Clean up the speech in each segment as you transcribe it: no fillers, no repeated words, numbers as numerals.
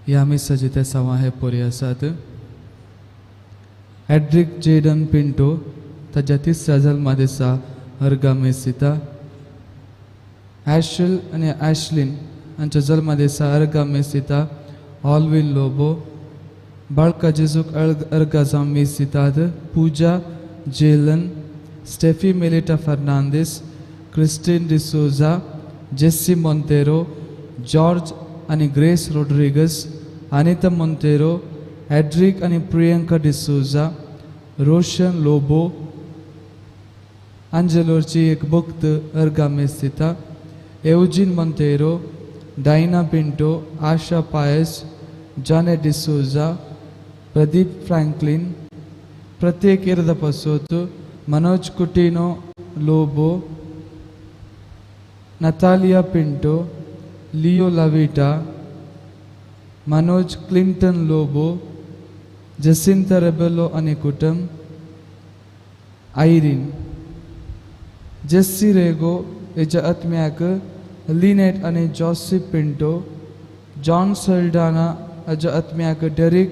ह्या मिसाचे तेसांवां हे पोरी आसात. एड्रिक जेडन पिंटो ताच्या तिसऱ्या जल्मा दिसा अर्गा मीस दिता. ॲशल आनी ॲशलीन हांच्या जल्मा दिसा अर्गा मीस दिता. ऑलवीन लोबो बाळका जेजूक अर्गा जावं मीस दितात. Pooja Jelen, Steffi Melita Fernandes, Christine D'Souza, Jessy Monteiro, George आनी grace Rodrigues, Anita Monteiro, Edric आनी प्रियंका डिसोजा, रोशन लोबो, आंजेलोरची एक भक्त अर्गा मीस दिता. एवजीन मोंतेरो, डायना पिंटो, आशा पायस, जाने डिसोजा, प्रदीप फ्रँकलीन, प्रत्येक इर्द पसोत, मनोज कुटिनो लोबो, नतालिया पिंटो, लियो लाविटा, मनोज क्लिंटन लोबो, जसिंता रेबेलो आनी कुटुंब, आयरीन, जेस्सी रेगो हेच्या आत्म्याक लिनेट आनी जॉसिफ पिंटो, जॉन सल्डाना हाच्या आत्म्याक डेरिक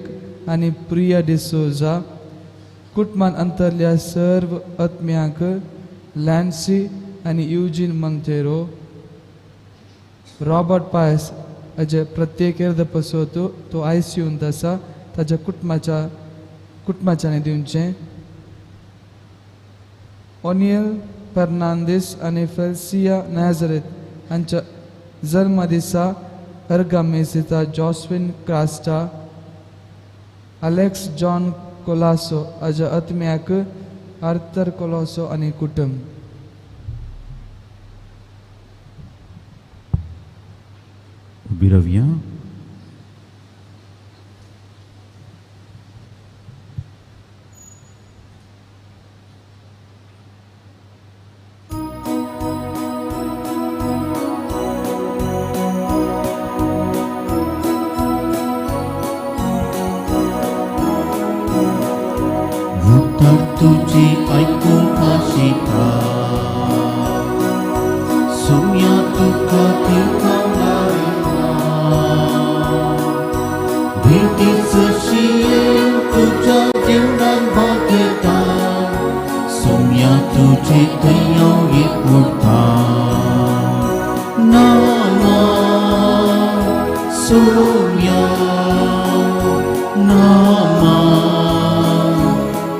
आनी प्रिया डिसोजा, कुटुंबान अंतरल्या सर्व आत्म्यांक लॅन्सी आनी युजीन मंतेरो, रॉबर्ट पायस हाजे प्रत्येक अर्द पसोत तो I C यूंत आसा ताच्या कुटुंबाच्यानी दिवचें. ओनियल फेर्नांदीस आनी फेल्सिया नाझरेत हांच्या जल्मा दिसा अर्गा मीस दिता. जॉस्विन क्रास्टा, अलेक्स जॉन कोलासो हाज्या आत्म्याक आर्थर कोलासो आनी कुटुंब. उबी रावया. उतर तुझी आयकूंक आशिता, सोम्या तुका दिवपाक भेटीच शियेन तुज्या जेवणान भागयता, सोम्या तुजे थंय हांव एक उरता. नामा सोम्या नामा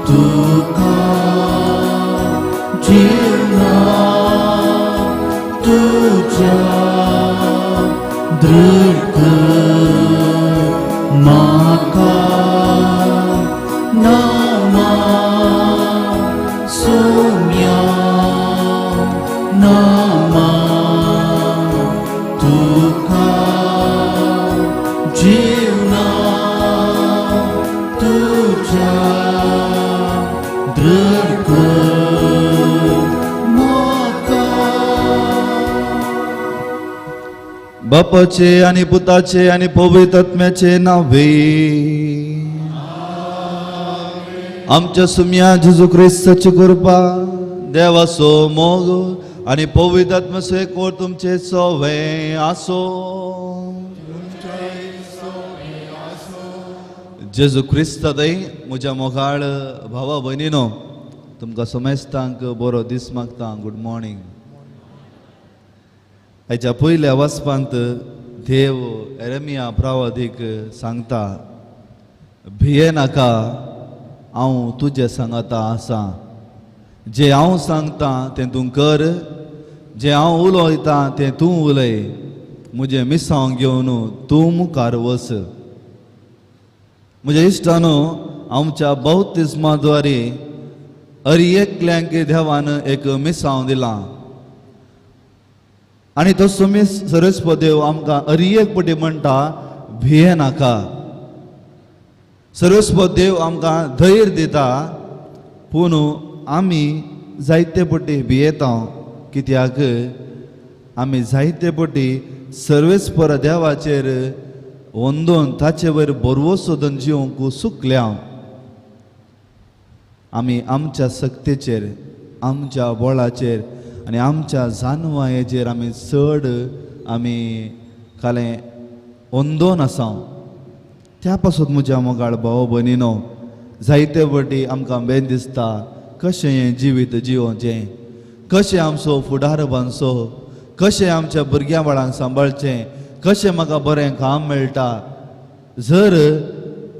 तुका जीवना तुझ्या दृढ म्हाका. नामा सोम्या नामा तुका जीवना तुझ्या दृढ म्हाका. बापाचे आणि पुताचे आणि पवित्र आत्म्याचे नावे. आमच्या सुम्या जेजू क्रिस्ताची कृपा, देवाचो मोग आणि पवित्र आत्म्याचो एकवट तुमचे सोवे आसो. जेजू क्रिस्त दय म्हज्या मोगाळ भावा भयणीनो, तुमकां समेस्तांक बरो दीस मागता. Good morning. हाच्या पयल्या वाचपांत देव एरमिया प्रावादीक सांगता, भिये नाका, हांव तुजे सांगाता आसा. जें हांव सांगता तें तूं कर, जें हांव उलयतां तें तूं उलय, म्हजें मिसांव घेवन तूं मुखार वच. म्हज्या इश्टानो, आमच्या बौतिज्मा द्वारे हर एकल्यांक देवान एक मिसांव दिलां आनी तो सुमीस सरस्पत देव आमकां हर एक पटी म्हणटा, भिये नाका. सरस्पत देव आमकां धैर्य दिता, पूण आमी जायते पटी भियेता. कित्याक आमी जायते पटी सर्वेस्पर देवाचेर वंदोन ताचे वयर बरवसो सोदून जिवंक सुकल्या. आमी आमच्या शक्तीचेर, आमच्या बळाचेर आनी आमच्या जानवायेचेर आमी चड आमी कालें अंदोन आसा. त्या पासून म्हज्या मोगाळ भाव भयणीनो जायते वटी आमकां बेन दिसता कशें हें जिवीत जिवोवचें, कशें आमचो फुडार बांदचो, कशें आमच्या भुरग्यां बाळांक सांबाळचें, कशें म्हाका बरें काम मेळटा. जर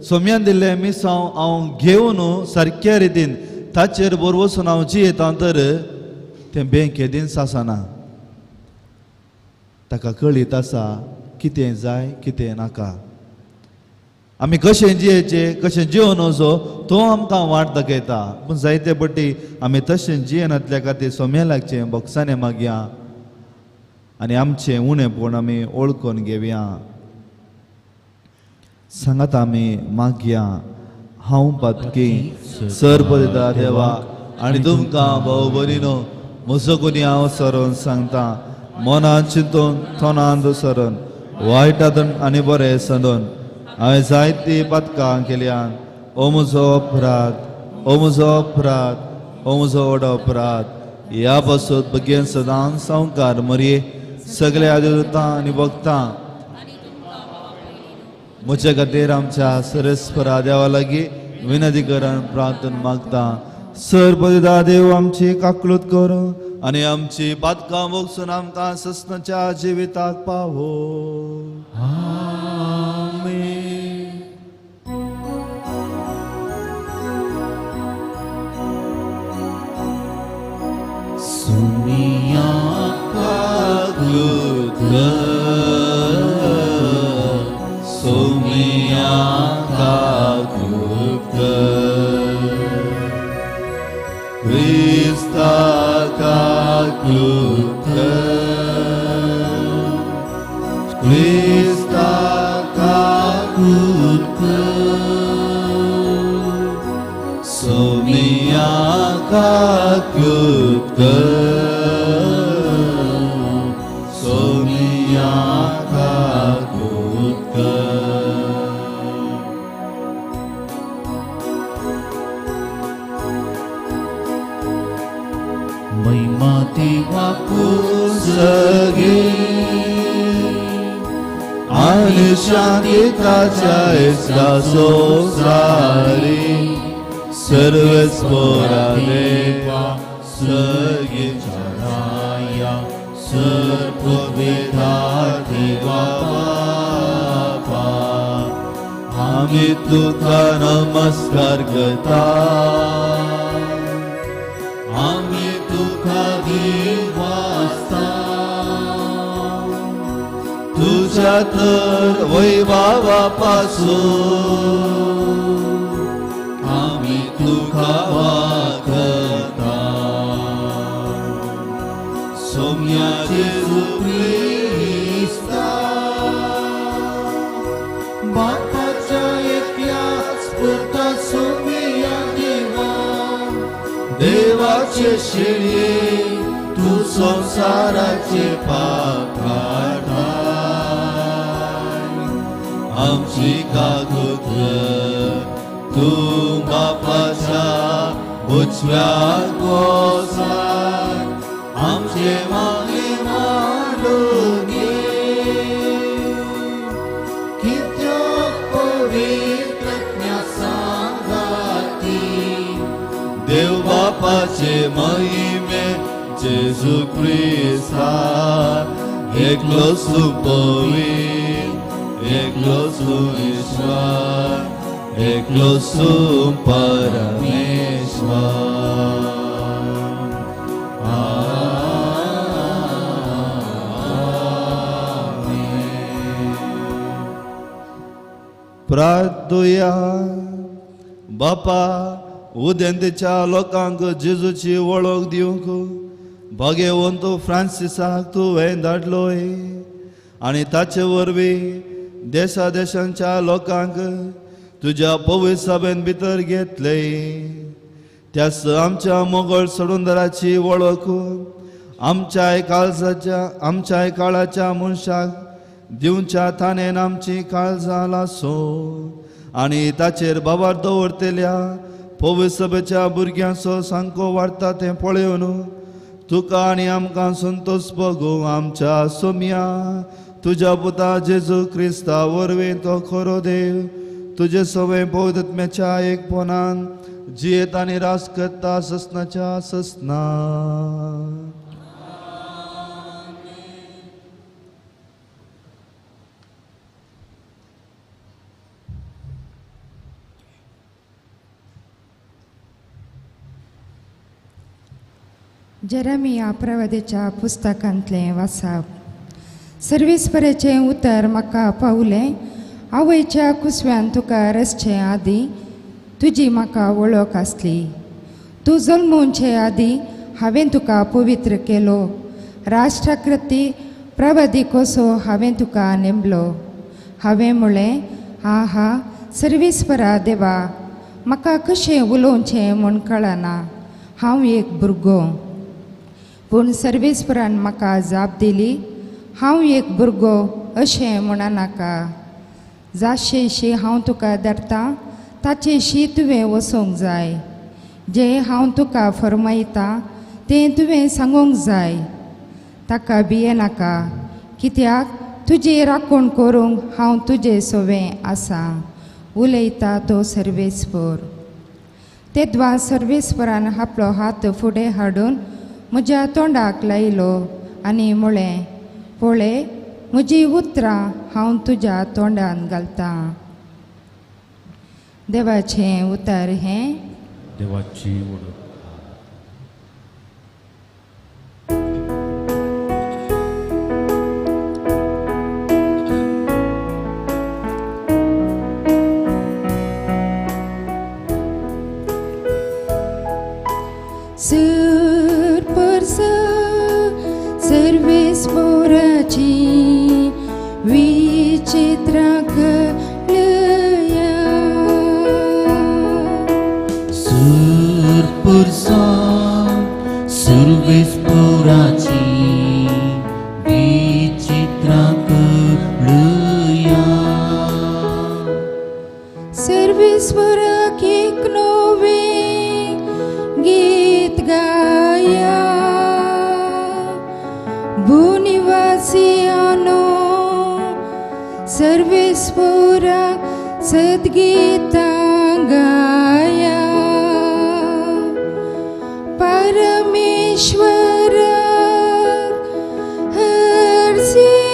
सोम्यान दिल्लें मिसांव हांव घेवन सारक्या रितीन ताचेर बरोबर वचून हांव जियेता तर तें बें केदींच आसना. ताका कळीत आसा कितें जाय कितें नाका, आमी कशें जियेचें कशें जिवन वचो तो आमकां वाट दाखयता. पूण जायते पटी आमी तशें जियेनातल्या खातीर सोम्या लागचें बोक्सांनी मागया आनी आमचें उणेपण आमी वळखून घेवया. सांगात आमी मागया. हांव पातकी सर पळयता देवा आनी तुमकां भाव भयणीनो म्हजो कोणी हांव सरोन सांगता मनान चिंतून तोंडान सरोन वायटातून आनी बरें सांदून हांवें जायतीं पातकां केल्यान. ओ म्हजो अपराध, ओ म्हजो अपराध, ओ म्हजो व्हडो अपराध. ह्या पासून भगेन सदांच संवकार मरये सगळ्या देवतां आनी भक्तां म्हज्या खातीर आमच्या सरस्परा देवा लागीं विनंती करून प्रार्थना मागता. सर पळयता देव आमची काकळूत करूं आनी आमची पातकां भोगसून आमकां सस्नाच्या जिविताक पावो. आमेन. सुनिया काकळूत कर, सोमिया काकळूत कर, क्रिस्ता काकळूत कर, क्रिस्ता काकळूत कर, सोमिया काकळूत कर, सोमिया काकळूत कर. महिमा देवाकू सगे आनी शांतिताच्या इस्ता संवसारी सर्वच पोरा देवा सगीच्या राया सर पृथ्वीधा देवा बापा आमी तुका नमस्कार करता, आमी तुका दिवासता तुझ्या तर वैभावा पासून आमी तुका वागता. सोम्या जेजू क्रिस्ता बापाच्या एकल्याच पुता सोम्या देवा देवाचे शिळये तूं संवसाराचे पाप काडटाय. आमची काकूत तूं बापाच्या उजव्या गोसाय आमचे मागणे मांडून घे. कित्याक पवित्रज्ञा सांगाती देव बापाचे महिमे जेजू क्रिस्ता एकलो सुपवीर एकलो सुईश्वर एकलो सुपरमेश्वर. प्रार्थुया. बापा उदेंतेच्या लोकांक जेजूची वळख दिवंक भाग्यवंत फ्रांसिसाक तुवें धाडलोय आनी ताचे वरवीं देशा देशांच्या लोकांक तुज्या पवित्र सभेन भितर घेतले. त्याच आमच्या मोगळ सोडूनदाराची वळख आमच्याय काळजाच्या आमच्याय काळाच्या मनशाक दिवच्या थानेन आमची काळजां लासो आनी ताचेर बाबार दवरतल्या पवित्र सभेच्या भुरग्यांचो सामको वाडटा तें पळोवन तुका आनी आमकां संतोष भोगूं. आमच्या सोम्या तुज्या पुता जेजू क्रिस्ता वरवीं तो खरो देव तुजे सवय पवित्रत्म्याच्या एकपणान जियेत आनी रास करता ससनाच्या ससना. जेरेमिया प्रवादेच्या पुस्तकांतलें वाचप. सर्वेस्पराचें उतर म्हाका पावलें. आवयच्या कुसव्यान तुका रचचे आदीं तुजी म्हाका वळख आसली. तूं जल्मोवचे आदीं हांवें तुका पवित्र केलो. राष्ट्राकृती प्रवादी कसो हांवें तुका नेमलो. हांवें म्हळें, आहा सर्वेस्परा देवा, म्हाका कशें उलोवचें म्हूण कळना, हांव एक भुरगो. पूण सर्वेस्परान म्हाका जाप दिली, हांव एक भुरगो अशें म्हणनाका. जाशेशी हांव तुका धाडटा ताचेशी तुवें वचूंक जाय. जें हांव तुका फरमायता तें तुवें सांगूंक जाय. ताका भियेनाका, कित्याक तुजी राखण करूंक हांव तुजे सवें आसा, उलयता तो सर्वेस्पर. तेद्वा सर्वेस्परान आपलो हात फुडें हाडून म्हज्या तोंडाक लायलो आनी म्हळें, पळय म्हजी उतरां हांव तुज्या तोंडान घालतां. देवाचें उतर हें. देवाची वळख. सर्वेस्पराची विचित्र कळया. सुरपुरसा सर्वेस्पराची विचित्र कळया. सर्वेस्पराक एक नवें गीत गाया. भूनिवासियानो सर्वेस्पराक सद्गीतां गाया. परमेश्वराक हरसिया,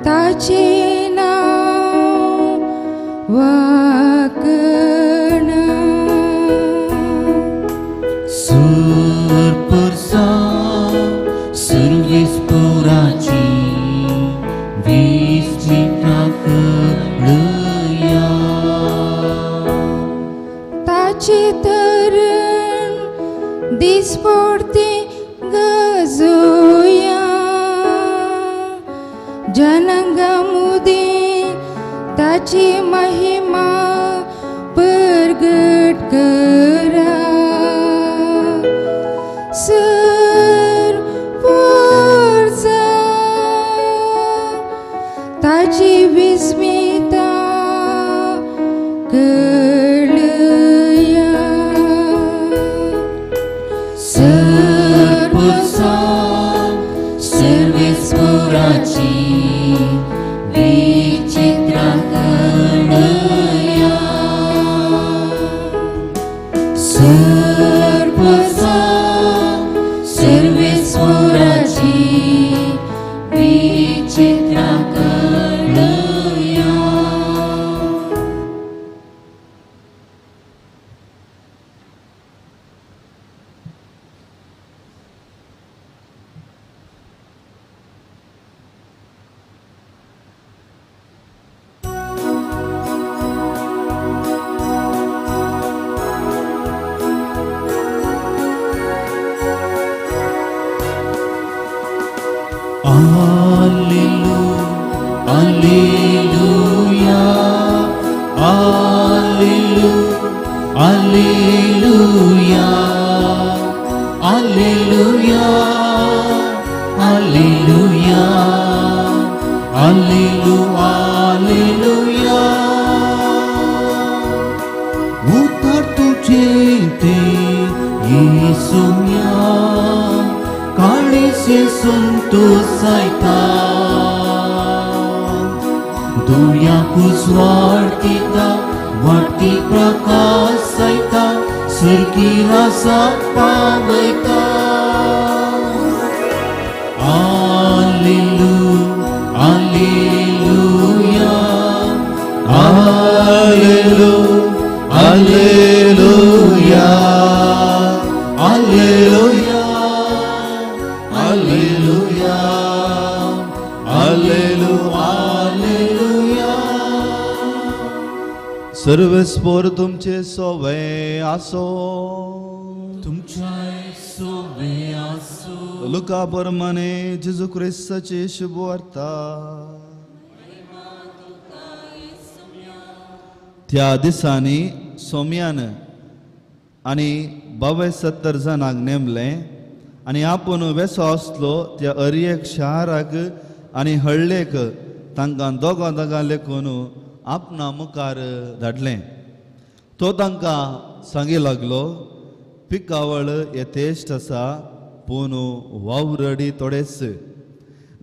ताचें नांव वाकणा. सुरपुरसा सर्वेस्पराची विस्मिता कळया. ताचें तरण दिसपडतें गजोया. जनांगा मुदीं ताची महिमा परगट करा. सरपुरसा ताची विस्मिता कळया. सुरपुरसा सर्वेस्पराची विचित्र कळया. सुरपुरसा सर्वेस्पराची विचित्र कळया. Alleluia, Alleluia, Alleluia, Alleluia, Alleluia, Alleluia, Alleluia. उतर तुझे ते येसुम्या काळीसे संतोषायता. दोळयांक उजवाड दिता, वाडटी प्रकाश जायता, सर्गी राजाक पावयता. आलेलू, आलेलुया, आलेलू, आलेलुया, आलेलुया, आलेलुया, आलेलू, आलेलुया. सर्वेस्पोर तुमचे सोवे आसो. तुमच्या सोवे आसो. लुका परमाने जेजू क्रिस्ताची शुभवार्ता. त्या दिसांनी सोम्यान आनी 72 जाणांक नेमलें आनी आपूण वेसो आसलो त्या अरयेक शाराक आनी हळ्ळेक तांकां दोगां दोगां लेखून आपणा मुखार धाडलें. तो तांकां सांगी लागलो, पिकावळ यथेश्ट आसा पूण वावरडी थोडेच.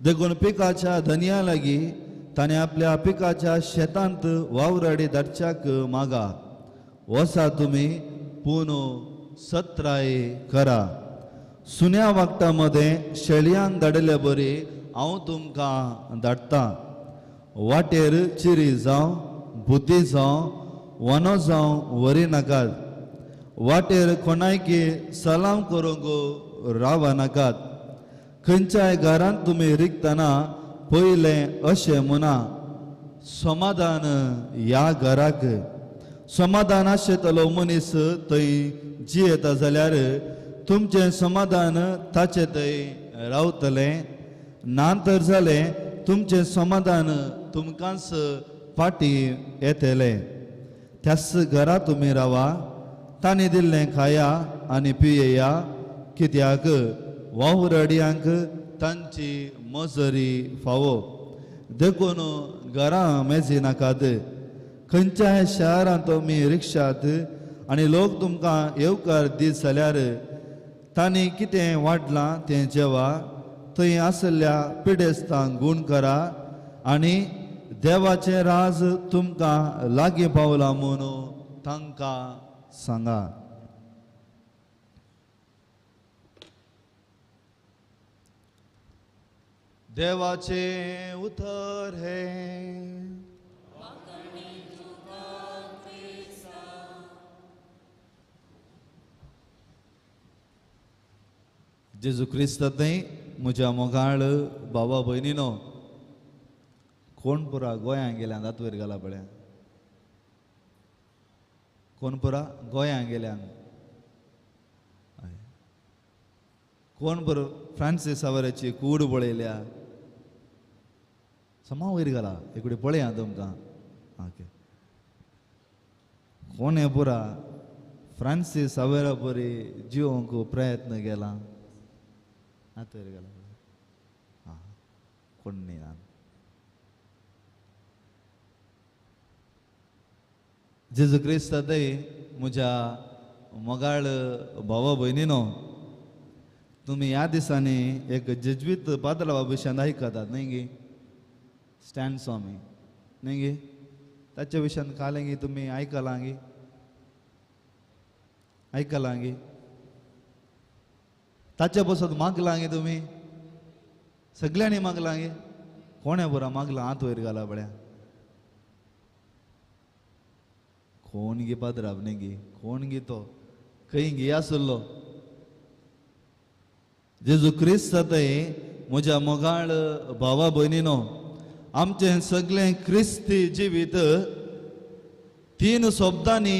देखून पिकाच्या धनया लागीं ताणें आपल्या पिकाच्या शेतांत वावराडी धाडच्याक मागा. वसा तुमी पूण सत्राय करा. सुन्या वागटा मदें शेळयांक धाडिल्ले बरी हांव तुमकां धाडटा. वाटेर चिरी जावं, बुद्दी जावं, वनो जावं व्हरी नाकात. वाटेर कोणायकी सलाम करूंक रावा नाकात. खंयच्याय घरांत तुमी रिगतना पयलें अशें म्हणा, समाधान ह्या घराक. समाधान आशिल्लो मनीस थंय जियेता जाल्यार तुमचें समाधान ताचे थंय रावतलें, ना तर जालें तुमचें समाधान तुमकांच फाटीं येतलें. त्याच घरा तुमी रावा, तांणी दिल्लें खाया आनी पियेया, कित्याक वावराडयांक तांची मजरी फावो. देखून घरां मेजी नाकात. खंयच्याय शारांत तुमी रिक्षात आनी लोक तुमकां येवकार दीत जाल्यार तांणी कितें वाडलां तें जेवा. थंय आशिल्ल्या पिडेस्तांक गूण करा आनी देवाचें राज तुमकां लागीं पावलां म्हणून तांकां सांगा. देवाचें उतर हें. जेजू क्रिस्त थंय म्हज्या मोगाळ बाबा भयणीनो, कोण पुरा गोंयांत गेल्यान दातवेर घाला पळया. कोण पुरा गोंयांत गेल्यान, कोण बरो फ्रांसीस सावराची कूड पळयल्या, समा वयर घाला एकडी पळया तुमकां. ओके, कोण हें पुरा फ्रांसीस सावेरा बरी जिवंक प्रयत्न केला, हात वयर घाला. आं, कोण न्ही. जेजू क्रिस्त थंय म्हज्या मोगाळ भावा भयणीनो, तुमी ह्या दिसांनी एक जेज्वीत पाद्रा विशयान आयकतात न्ही गे, स्टॅन स्वामी न्ही गे, ताच्या विशयान कालें गे तुमी आयकलां गे, आयकलां गे, ताच्या पसत मागलां गे तुमी, सगल्यांनी मागलां गे. कोणें बरो मागलां हात वयर घाला पळया. कोण गे पाद्राब न्ही गे, कोण गे तो, खंय गे आसलो. जेजू क्रिस्त थंय म्हज्या मोगाळ भावा भयणीनो, आमचें सगळें क्रिस्ती जिवीत तीन शब्दांनी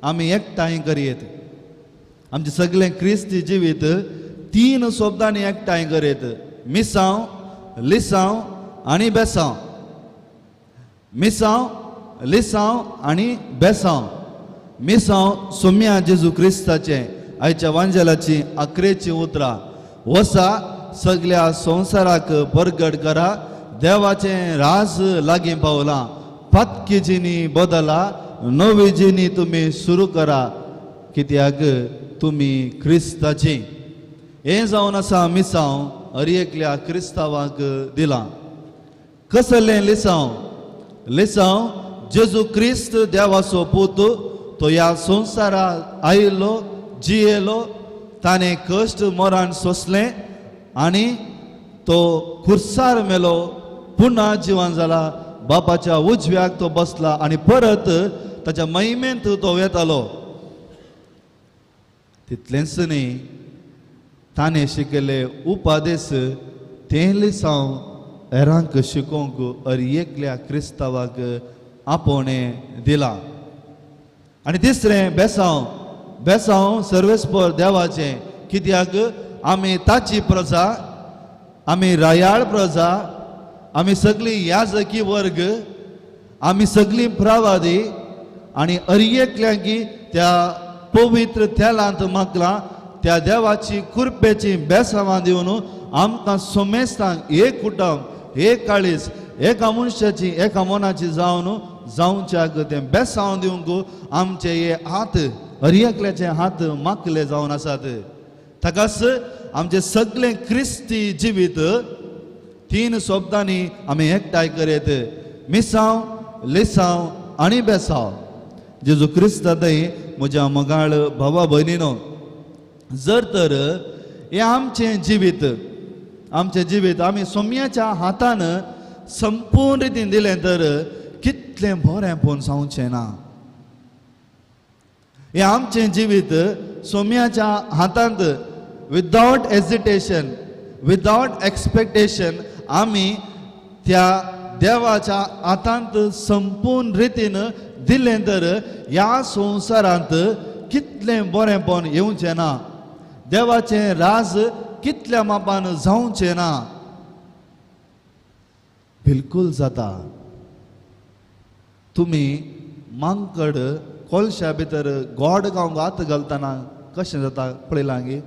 आमी एकठांय करयेत. आमचें सगळें क्रिस्ती जिवीत तीन शब्दांनी एकठांय करयेत. मिसांव, लिसांव आनी बेसांव. मिसांव, लिसांव आनी बेसांव. मिसांव सोम्या जेजू क्रिस्ताचें आयच्या वांजेलाची आखरेची उतरां. वसा सगल्या संवसाराक परगट करा, देवाचें राज लागीं पावलां. पातकी जिणी बदला, नवी जिणी तुमी सुरू करा, कित्याक तुमी क्रिस्ताची. हें जावन आसा मिसांव हर एकल्या क्रिस्तांवाक दिलां. कसलें लिसांव? लिसांव जेजू क्रिस्त देवाचो पूत, तो ह्या संवसारा आयिल्लो, जियेलो, ताणें कश्ट मरण सोंसलें आनी तो खुर्सार मेलो, पुन्हा जिवन जाला, बापाच्या उजव्याक तो बसला आनी परत ताच्या महिमेंत तो वेतालो. तितलेंच न्ही, ताणें शिकयल्ले उपादेस तें लिसांव हेरांक शिकोवंक अर एकल्या क्रिस्तांवाक आपोवणें दिलां. आनी तिसरें बेसांव, बेसांव सर्वेस्पर देवाचें, कित्याक आमी ताची प्रजा, आमी रायाळ प्रजा, आमी सगळीं याजकी वर्ग, आमी सगळीं प्रवादी आनी अरयेकल्यांकी त्या पवित्र तेलांत मागलां त्या देवाची कृपेची बेसांवां दिवन आमकां सोमेस्तांक एक कुटुंब, एक काळीज, एका मनशाची एका मनाची जावन जावच्याक तें बेसांव दिवंक आमचे हे हात, हर एकल्याचे हात माकले जावन आसात. ताकाच आमचें सगळें क्रिस्ती जिवीत तीन शब्दांनी आमी एकठांय करयत, मिसांव, लिसांव आनी बेसांव. जेजू क्रिस्ता थंय म्हज्या मोगाळ भावा भयणीनो, जर तर हें आमचें जिवीत, आमचें जिवीत आमी सोम्याच्या हातान संपूर्ण रितीन दिलें तर कितलें बरें पूण जावचें ना. हें आमचें जिवीत सोम्याच्या हातांत विदावट हेजिटेशन, विदावट एक्सपेक्टेशन आमी त्या देवाच्या हातांत संपूर्ण रितीन दिलें तर ह्या संवसारांत कितलें बरेंपण येवचें ना, देवाचें राज कितल्या मापान जावचें ना. बिलकूल जाता. तुमी मांकड कोळशा भितर गोड गावंक हात घालतना कशें जाता पळयलां गी?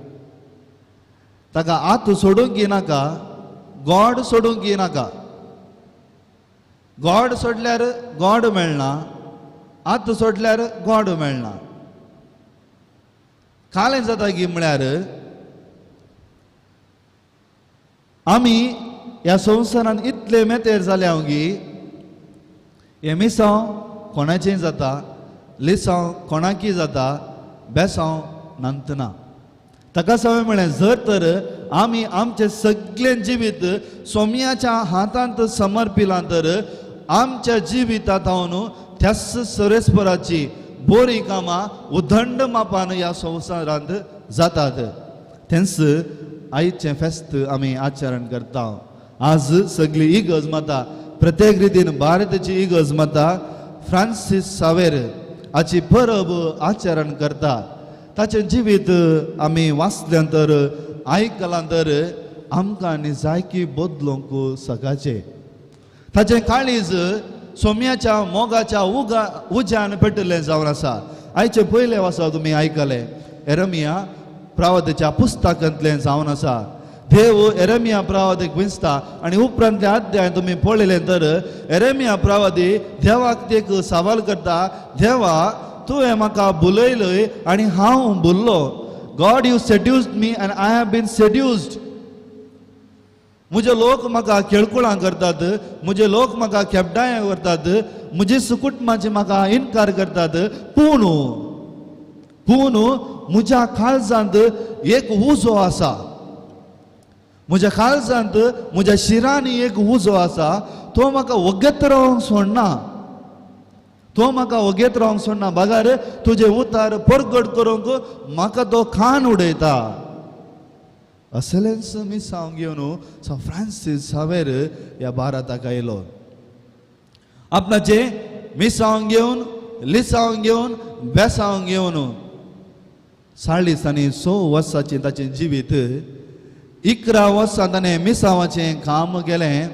ताका हात सोडूंक नाका, गोड सोडूंक नाका. गोड सोडल्यार गोड मेळना, हात सोडल्यार गोड मेळना. कालें जाता की म्हळ्यार आमी ह्या संवसारांत इतले मेतेर जाले गी हें मिसांव कोणाचें जाता, लिसांव कोणाकी जाता, बेसांव नंतना. ताकाच हांवें म्हळें, जर तर आमी आमचें सगळें जिवीत सोम्याच्या हातांत समर्पिलां तर आमच्या जिवितांत हांव त्याच सरेस्पराची बरीं कामां उदंड मापान ह्या संवसारांत जातात. तेंच आयचें फेस्त आमी आचरण करता. आज सगळी इगर्ज माता, प्रत्येक रितीन भारताची इगर्ज माता फ्रांसीस सावेर हाची परब आचरण करता. ताचें जिवीत आमी वाचल्यां तर, आयकलां तर आमकां आनी जायकी बदलूंक सकाळचें. ताचें काळीज सोम्याच्या मोगाच्या उगा उज्यान पेटिल्लें जावन आसा. आयचें पयलें वाचा तुमी आयकलें, एरमिया प्रावतीच्या पुस्तकांतलें जावन आसा. देव एरमिया प्रावतीक विंचता आनी उपरांतले अध्याय तुमी पळयलें तर एरमिया प्रावती देवाक एक सवाल करता, देवा तुवें म्हाका बुलयलय आनी हांव Bullo. God, you seduced me and I have been seduced. म्हजे लोक म्हाका खेळकुळां करतात, म्हजे लोक म्हाका खेपडाय करतात, म्हजे सुकुटमाचे म्हाका इनकार करतात, पूण पूण म्हज्या काळजांत एक उजो आसा, म्हज्या काळजांत म्हज्या शिरांनी एक उजो आसा, तो म्हाका वगत रावंक सोडना, तो म्हाका वगेत रावंक सोडना, बगार तुजें उतार परगट करूंक म्हाका तो खान उडयता. असलेंच मिसांव घेवन स फ्रांसीस सावेर ह्या भारताक आयलो. आपणाचें मिसांव घेवन, लिसांव घेवन, बेसांव घेवन 40 आनी 6 वर्साचें ताचें जिवीत, 11 वर्सां ताणें मिसांवाचें काम केलें.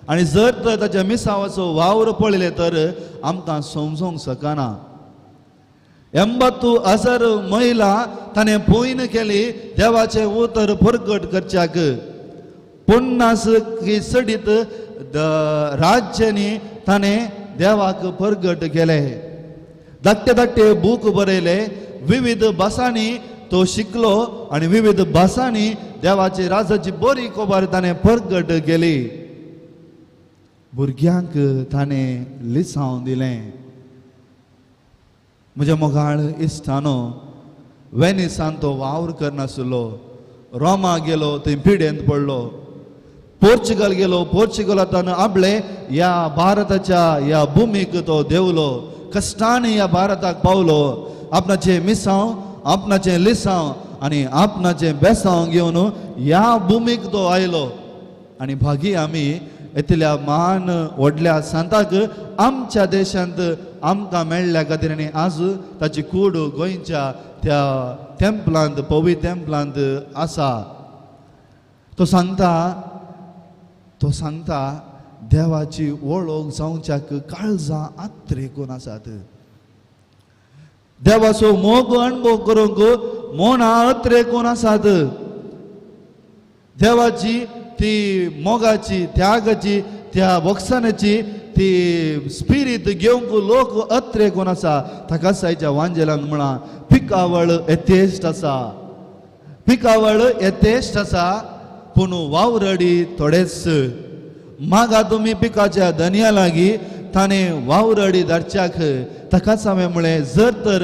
आनी जर तर ताच्या मिसांवाचो वावर पळयलें तर आमकां समजूंक शकना. 80,000 महिला ताणें पयन केली देवाचें उतर परगट करच्याक. 50 चडीत राज्यांनी ताणें देवाक परगट केलें. धाकटे धाकटे बूक बरयले, विविध भासांनी तो शिकलो आनी विविध भासांनी देवाची राजाची बरी खबर ताणें परगट केली. भुरग्यांक ताणें लिसांव दिलें. म्हज्या मोगाळ इश्टानो, वेनिसान तो वावर करनासलो. रोमा गेलो, थंय पिडेंत पडलो. पोर्चुगल गेलो, पोर्चुगलांत आपले ह्या भारताच्या ह्या भुमीक तो देंवलो. कश्टांनी ह्या भारताक पावलो. आपणाचें मिसांव, आपणाचें लिसांव आनी आपणाचें बेसांव घेवन ह्या भुमीक तो आयलो. आनी भागी आमी येतल्या महान व्हडल्या सांताक आमच्या देशांत आमकां मेळ्ळ्या खातीर आनी आज ताची कूड गोंयच्या त्या तेंपलांत, पवी तेंपलांत आसा. तो सांगता, तो सांगता देवाची वळख जावच्याक काळजां आत्रेकून आसात. देवाचो मोग अणभव करूंक मनां अत्रेकून आसात. देवाची ती मोगाची, त्यागाची, त्या बक्षाण्याची ती स्पिरीत घेवंक लोक अत्रेकून आसा. ताका सायच्या वांजेलान म्हळां, पिकावळ येथेश्ट आसा, पिकावळ येथेश्ट आसा, पूण वावरडी थोडेच. मागा तुमी पिकाच्या धनया लागीं ताणें वावरडी धाडच्याक. ताकाच हांवें म्हळें, जर तर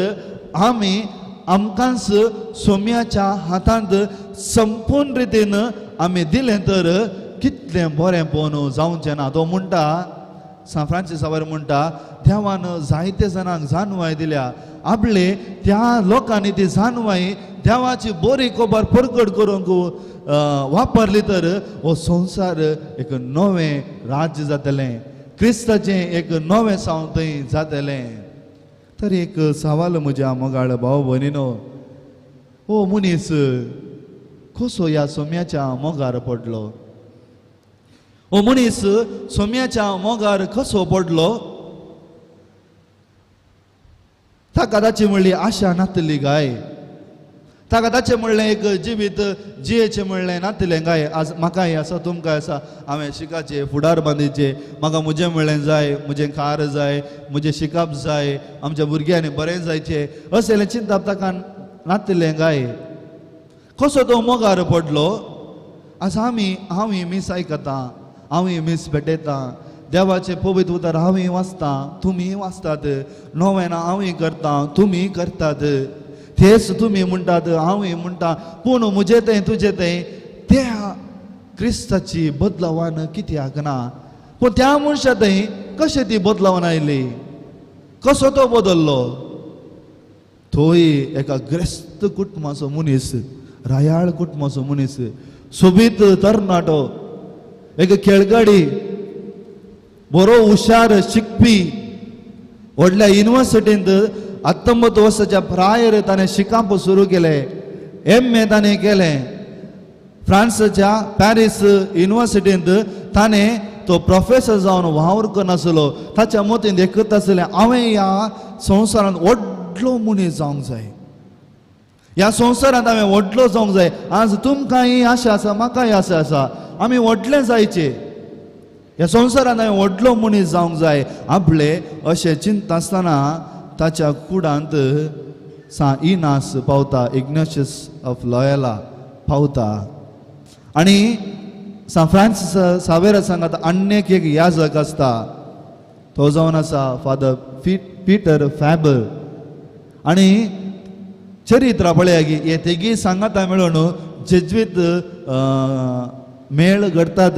आमी आमकांच सोम्याच्या हातांत संपूर्ण रितीन आमी दिलें तर कितलें बरें पळोवन जावचें ना. तो म्हणटा, सान फ्रांसीस सावर म्हणटा, देवान जायते जाणांक जानवाय दिल्या. आपले त्या लोकांनी ती जानवाय देवाची बरी खबर परगट करूंक वापरली तर हो संवसार एक नवें राज्य जातलें, क्रिस्ताचें एक नवें सावंत थंय जातलें. तर एक सवाल म्हज्या मोगाळ भाव भयणीनो, हो मनीस कसो ह्या सोम्याच्या मोगार पडलो? हो मनीस सोम्याच्या मोगार कसो पडलो? ताका ताची म्हणली आशा नातली गाय, ताका ताचें म्हणलें एक जिवीत जियेचें म्हणलें नातलें गाय. आज म्हाकाय आसा, तुमकांय आसा. हांवें शिकाचें, फुडार बांदिचें, म्हाका म्हजें म्हणलें जाय, म्हजें कार जाय, म्हजें शिकप जाय, आमच्या भुरग्यांनी बरें जायचें, असलें चिंतप ताका नातलें गाय. कसो तो मोगार पडलो? आज आमी, हांव मीस आयकतां, हांव मीस भेटयतां, देवाचें पवित्र उतर हांवूय वाचतां, तुमीय वाचतात, नोवेनां हांवूय करतां, तुमीय करतात, तेच तुमी म्हणटात, हांवूय म्हणटा, पूण म्हजें तें तुजें तें त्या क्रिस्ताची बदलावान कित्याक ना? पूण त्या मनशा थंय कशें ती बदलावान आयली? कसो तो बदल्लो? थंय एका ग्रेस्त कुटुंबाचो मनीस, रायाळ कुटुंबाचो मनीस, सोबीत तरणाटो, एक खेळगाडी, बरो हुशार शिकपी, व्हडल्या युनिवर्सिटींत 19 वर्साच्या प्रायर ताणें शिकप सुरू केलें, एम ए ताणें केलें. फ्रांसाच्या पॅरीस युनिवर्सिटींत ताणें तो प्रोफेसर जावन वावर करनासलो. ताच्या मतींत एकच आसलें, हांवें ह्या संवसारांत व्हडलो मनीस जावंक जाय, ह्या संवसारांत हांवें व्हडलो जावंक जाय. आज तुमकांय आशा आसा, म्हाकाय आशा आसा, आमी व्हडले जायचे, ह्या संवसारांत हांवें व्हडलो मनीस जावंक जाय. आपले अशें चिंतता आसतना ताच्या कुडांत सा इनास पावता, इग्नेशियस ऑफ लॉयला पावता. आनी सान फ्रांसीस सावेरा सांगात आन्येक एक याजक आसता, तो जावन आसा फादर पीटर फॅबर. आनी चरित्र पळया की हे तेगी सांगाता मेळून जेज्वीत मेळ घडतात.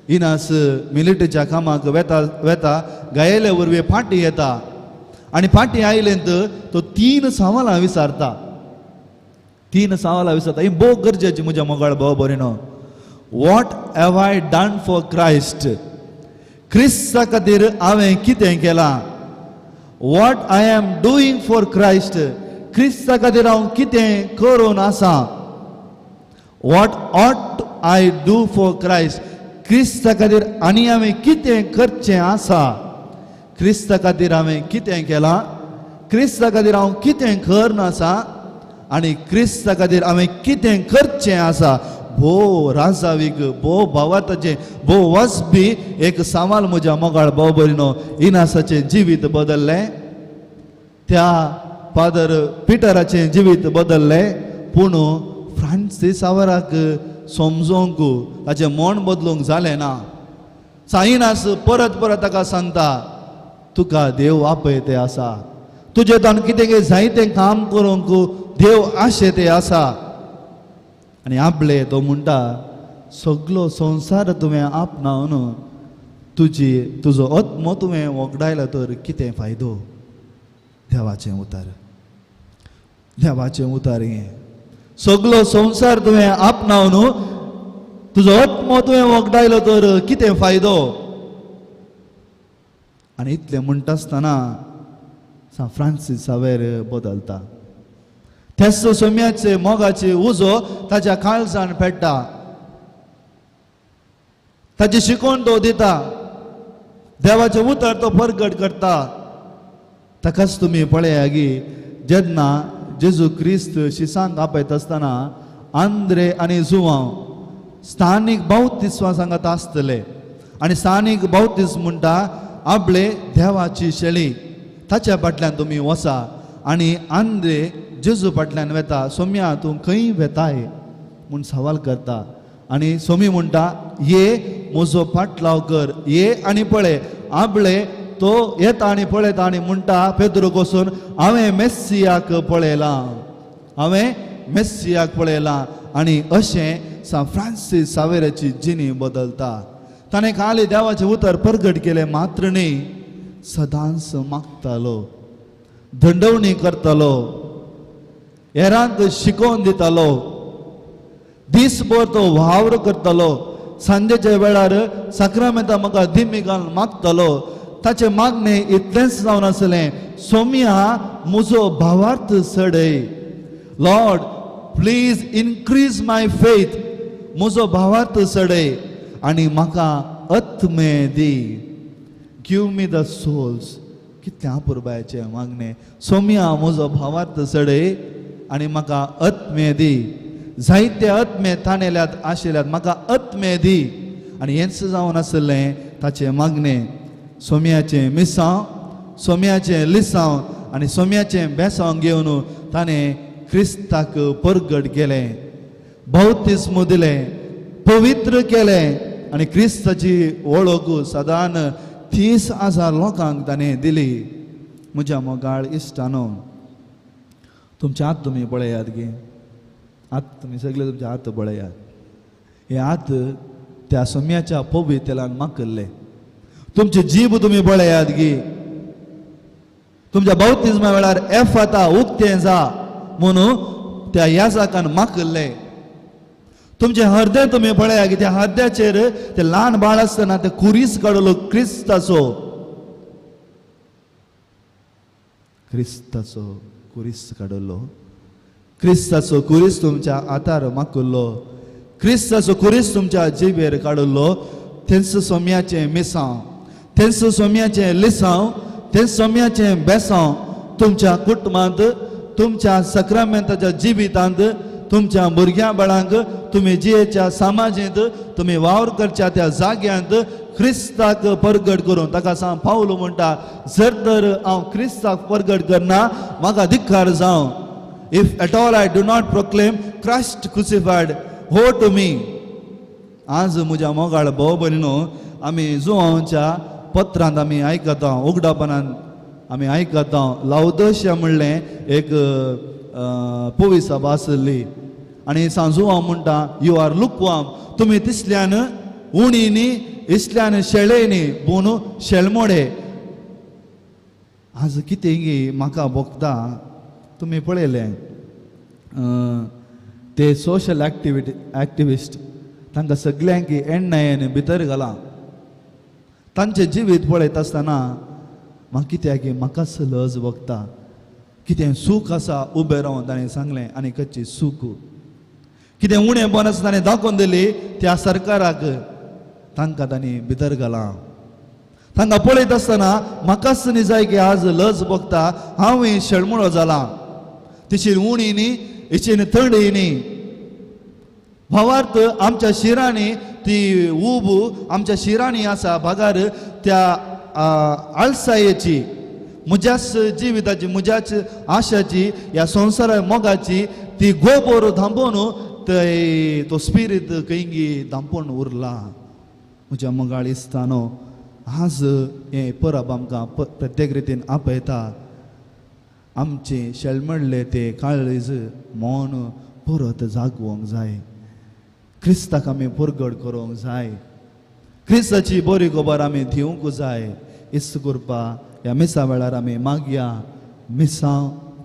इनास मिलिटरीच्या कामाक वेता वेता गायले वरवीं फाटी येता आनी फाटी आयलेंत तो 3 सवालां विचारता, 3 सवालां विचारता. ही भोव गरजेची म्हज्या मोगाळ भाव भयणीनो. What have I done for Christ? क्रिस्ता खातीर हांवें कितें केलां? What I am doing for Christ? क्रिस्ता खातीर हांव कितें करून आसा? What ought I do for Christ? क्रिस्ता खातीर आनी हांवें कितें करचें आसा? क्रिस्ता खातीर हांवें कितें केलां? क्रिस्ता खातीर हांव कितें करून आसा? आनी क्रिस्ता खातीर हांवें कितें करचें आसा? भोव राजावीक, भोव भावाताचें, भोव वसबी एक सवाल म्हज्या मोगाळ भाव भयणीनो. इनासाचें जिवीत बदल्लें, त्या फादर पिटराचें जिवीत बदल्लें, पूण फ्रांसीस सावराक समजोंक ताचें मन बदलूंक जालें ना. साईनास परत परत ताका सांगता, तुका देव आपयते आसा, तुजे ताण कितें जायतें काम करूंक देव आशेते आसा. आनी आपले तो म्हणटा, सगलो संवसार तुवें आपणावन तुजी तुजो आत्मो तुवें वगडायलो तर कितें फायदो? देवाचें उतर, देवाचें उतर हें. सगलो संवसार तुवें आपणावन तुजो आत्मो तुवें वगडायलो तर कितें फायदो? आनी इतलें म्हणटा आसतना सांत फ्रांसीस सावेर बदलता. त्याच सोम्याचे मोगाचे उजो ताच्या काळजान पेट्टा, ताची शिकवण तो दिता, देवाचें उतर तो परगट करता. ताकाच तुमी पळया की जेन्ना जेजू क्रिस्त शिसांक आपयता आसतना आंद्रे आनी जुवांव स्थानीक बावतिस्वा सांगात आसतले आनी स्थानीक बावतीस म्हणटा आपले देवाची शेळी, ताच्या फाटल्यान तुमी वसा. आनी आंद्रे जेजू फाटल्यान वेता, सोम्या तूं खंय वेताय म्हूण सवाल करता. आनी सोमी म्हणटा, ये म्हजो फाटलाव कर, ये आनी पळय. आपले तो येता आनी पळयता आनी म्हणटा पेद्रूक वचून, हांवें मेस्सियाक पळयलां, हांवें मेस्सियाक पळयलां. आनी अशें सांत फ्रांसीस सावेराची जिणी बदलता. ताणें खाली देवाचें उतर परगट केलें मात्र न्ही, सदांच मागतालो, दंडवणी करतालो, हेरांक शिकोवन दितालो, दीसभर तो वावर करतालो. सांजेच्या वेळार साक्रामेंता म्हाका दिमी घालून मागतालो. ताचें मागणें इतलेंच जावन आसलें, सोम्या म्हजो भावार्थ चडय, Lord please increase my faith, म्हजो भावार्थ चडय आनी म्हाका आत्मे दी, गिव मी the souls. कितलें अपुरबायेचें मागणें, सोम्या म्हजो भावार्थ चडय आनी म्हाका आत्मे दी. जायते आत्मे ताणेल्यात आशिल्ल्यात, म्हाका आत्मे दी. आनी हेंच जावन आसलें ताचें मागणें. सोम्याचें मिसांव, सोम्याचें लिसांव आनी सोम्याचें बेसांव घेवन ताणें क्रिस्ताक परगट केलें, बावतिस्म दिलें, पवित्र केलें आनी क्रिस्ताची वळख सदान 30,000 लोकांक ताणें दिली. म्हज्या मोगाळ इश्टानो, तुमचे हात तुमी पळयात गे, हात तुमी सगळे तुमचे हात पळयात. हे हात त्या सोम्याच्या पवित्रेलान माकल्ले. तुमचे जीब तुमी पळयात गी, तुमच्या बावतिज्मा वेळार एफ आतां उक्तें जा म्हणून त्या याजाकान माकल्ले. तुमचें हृदय तुमी पळया की त्या हृदयाचेर ते ल्हान बाळ आसतना ते कुरीस काडलो क्रिस्ताचो, क्रिस्ताचो कुरीस काडलो, क्रिस्ताचो कुरीस तुमच्या हातार माकुल्लो, क्रिस्ताचो कुरीस तुमच्या जिबेर काडलो. तेंच सोम्याचें मिसांव, तेंच सोम्याचें लिसांव, तेंच सोम्याचें बेसांव तुमच्या कुटुंबांत, तुमच्या सक्रामेंताच्या जिवितांत, तुमच्या भुरग्यां बाळांक, तुमी जियेच्या समाजेंत, तुमी वावर करच्या त्या जाग्यांत क्रिस्ताक परगट करून ताका सांग पावल म्हणटा, जर तर हांव क्रिस्ताक परगट करना म्हाका धिक्कार जावं. If at all I do not proclaim Christ crucified, woe to me. आज म्हज्या मोगाळ भाव भयणीनो, आमी जुवांच्या पत्रांत आमी आयकता, उगडापणान आमी आयकता, लावदोशिया म्हणलें एक पविसभा आसली आनी सांजुवां म्हणटा, you are लुकवाम, तुमी तिसल्यान उणी न्ही, इसल्यान शेळे न्ही, पूण शेळमोडे. आज कितें गी म्हाका भोगता, तुमी पळयलें ते सोशल एक्टिविस्ट तांकां सगल्यांक एण्णायेन भितर घालां. तांचें जिवीत पळयता आसतना म्हाका कित्याक म्हाकाच लज भोगता. कितें सूख आसा उबें रावन ताणें सांगलें आनी कच्ची सूख कितें उणेंपण आसा ताणें दाखोवन दिली त्या सरकाराक, तांकां तांणी भितर घालां. तांकां पळयत आसतना म्हाकाच न्ही जाय की आज लज भोगता, हांवूय शेळमुळो जालां, तिची उणी न्ही, हिची थंडी न्ही. भावार्थ आमच्या शिरांनी ती ऊब आमच्या शिरांनी आसा भागार त्या आळसायेची, म्हज्याच जिविताची, म्हज्याच आशाची, ह्या संवसारा मोगाची ती गोबोर धांपोवन ते तो स्पिरीत खंयगी धांपून उरला. म्हज्या मोगाळ इस्तानो, आज हें परब आमकां प्रत्येक रितीन आपयता. आमचें शेलमडलें तें काळीज मौन परत जागोवंक जाय. क्रिस्ताक आमी परगट करूंक जाय. क्रिस्ताची बरी खबर आमी दिवंक जाय. इस्त करपा ह्या मिसा वेळार आमी मागया मिसांव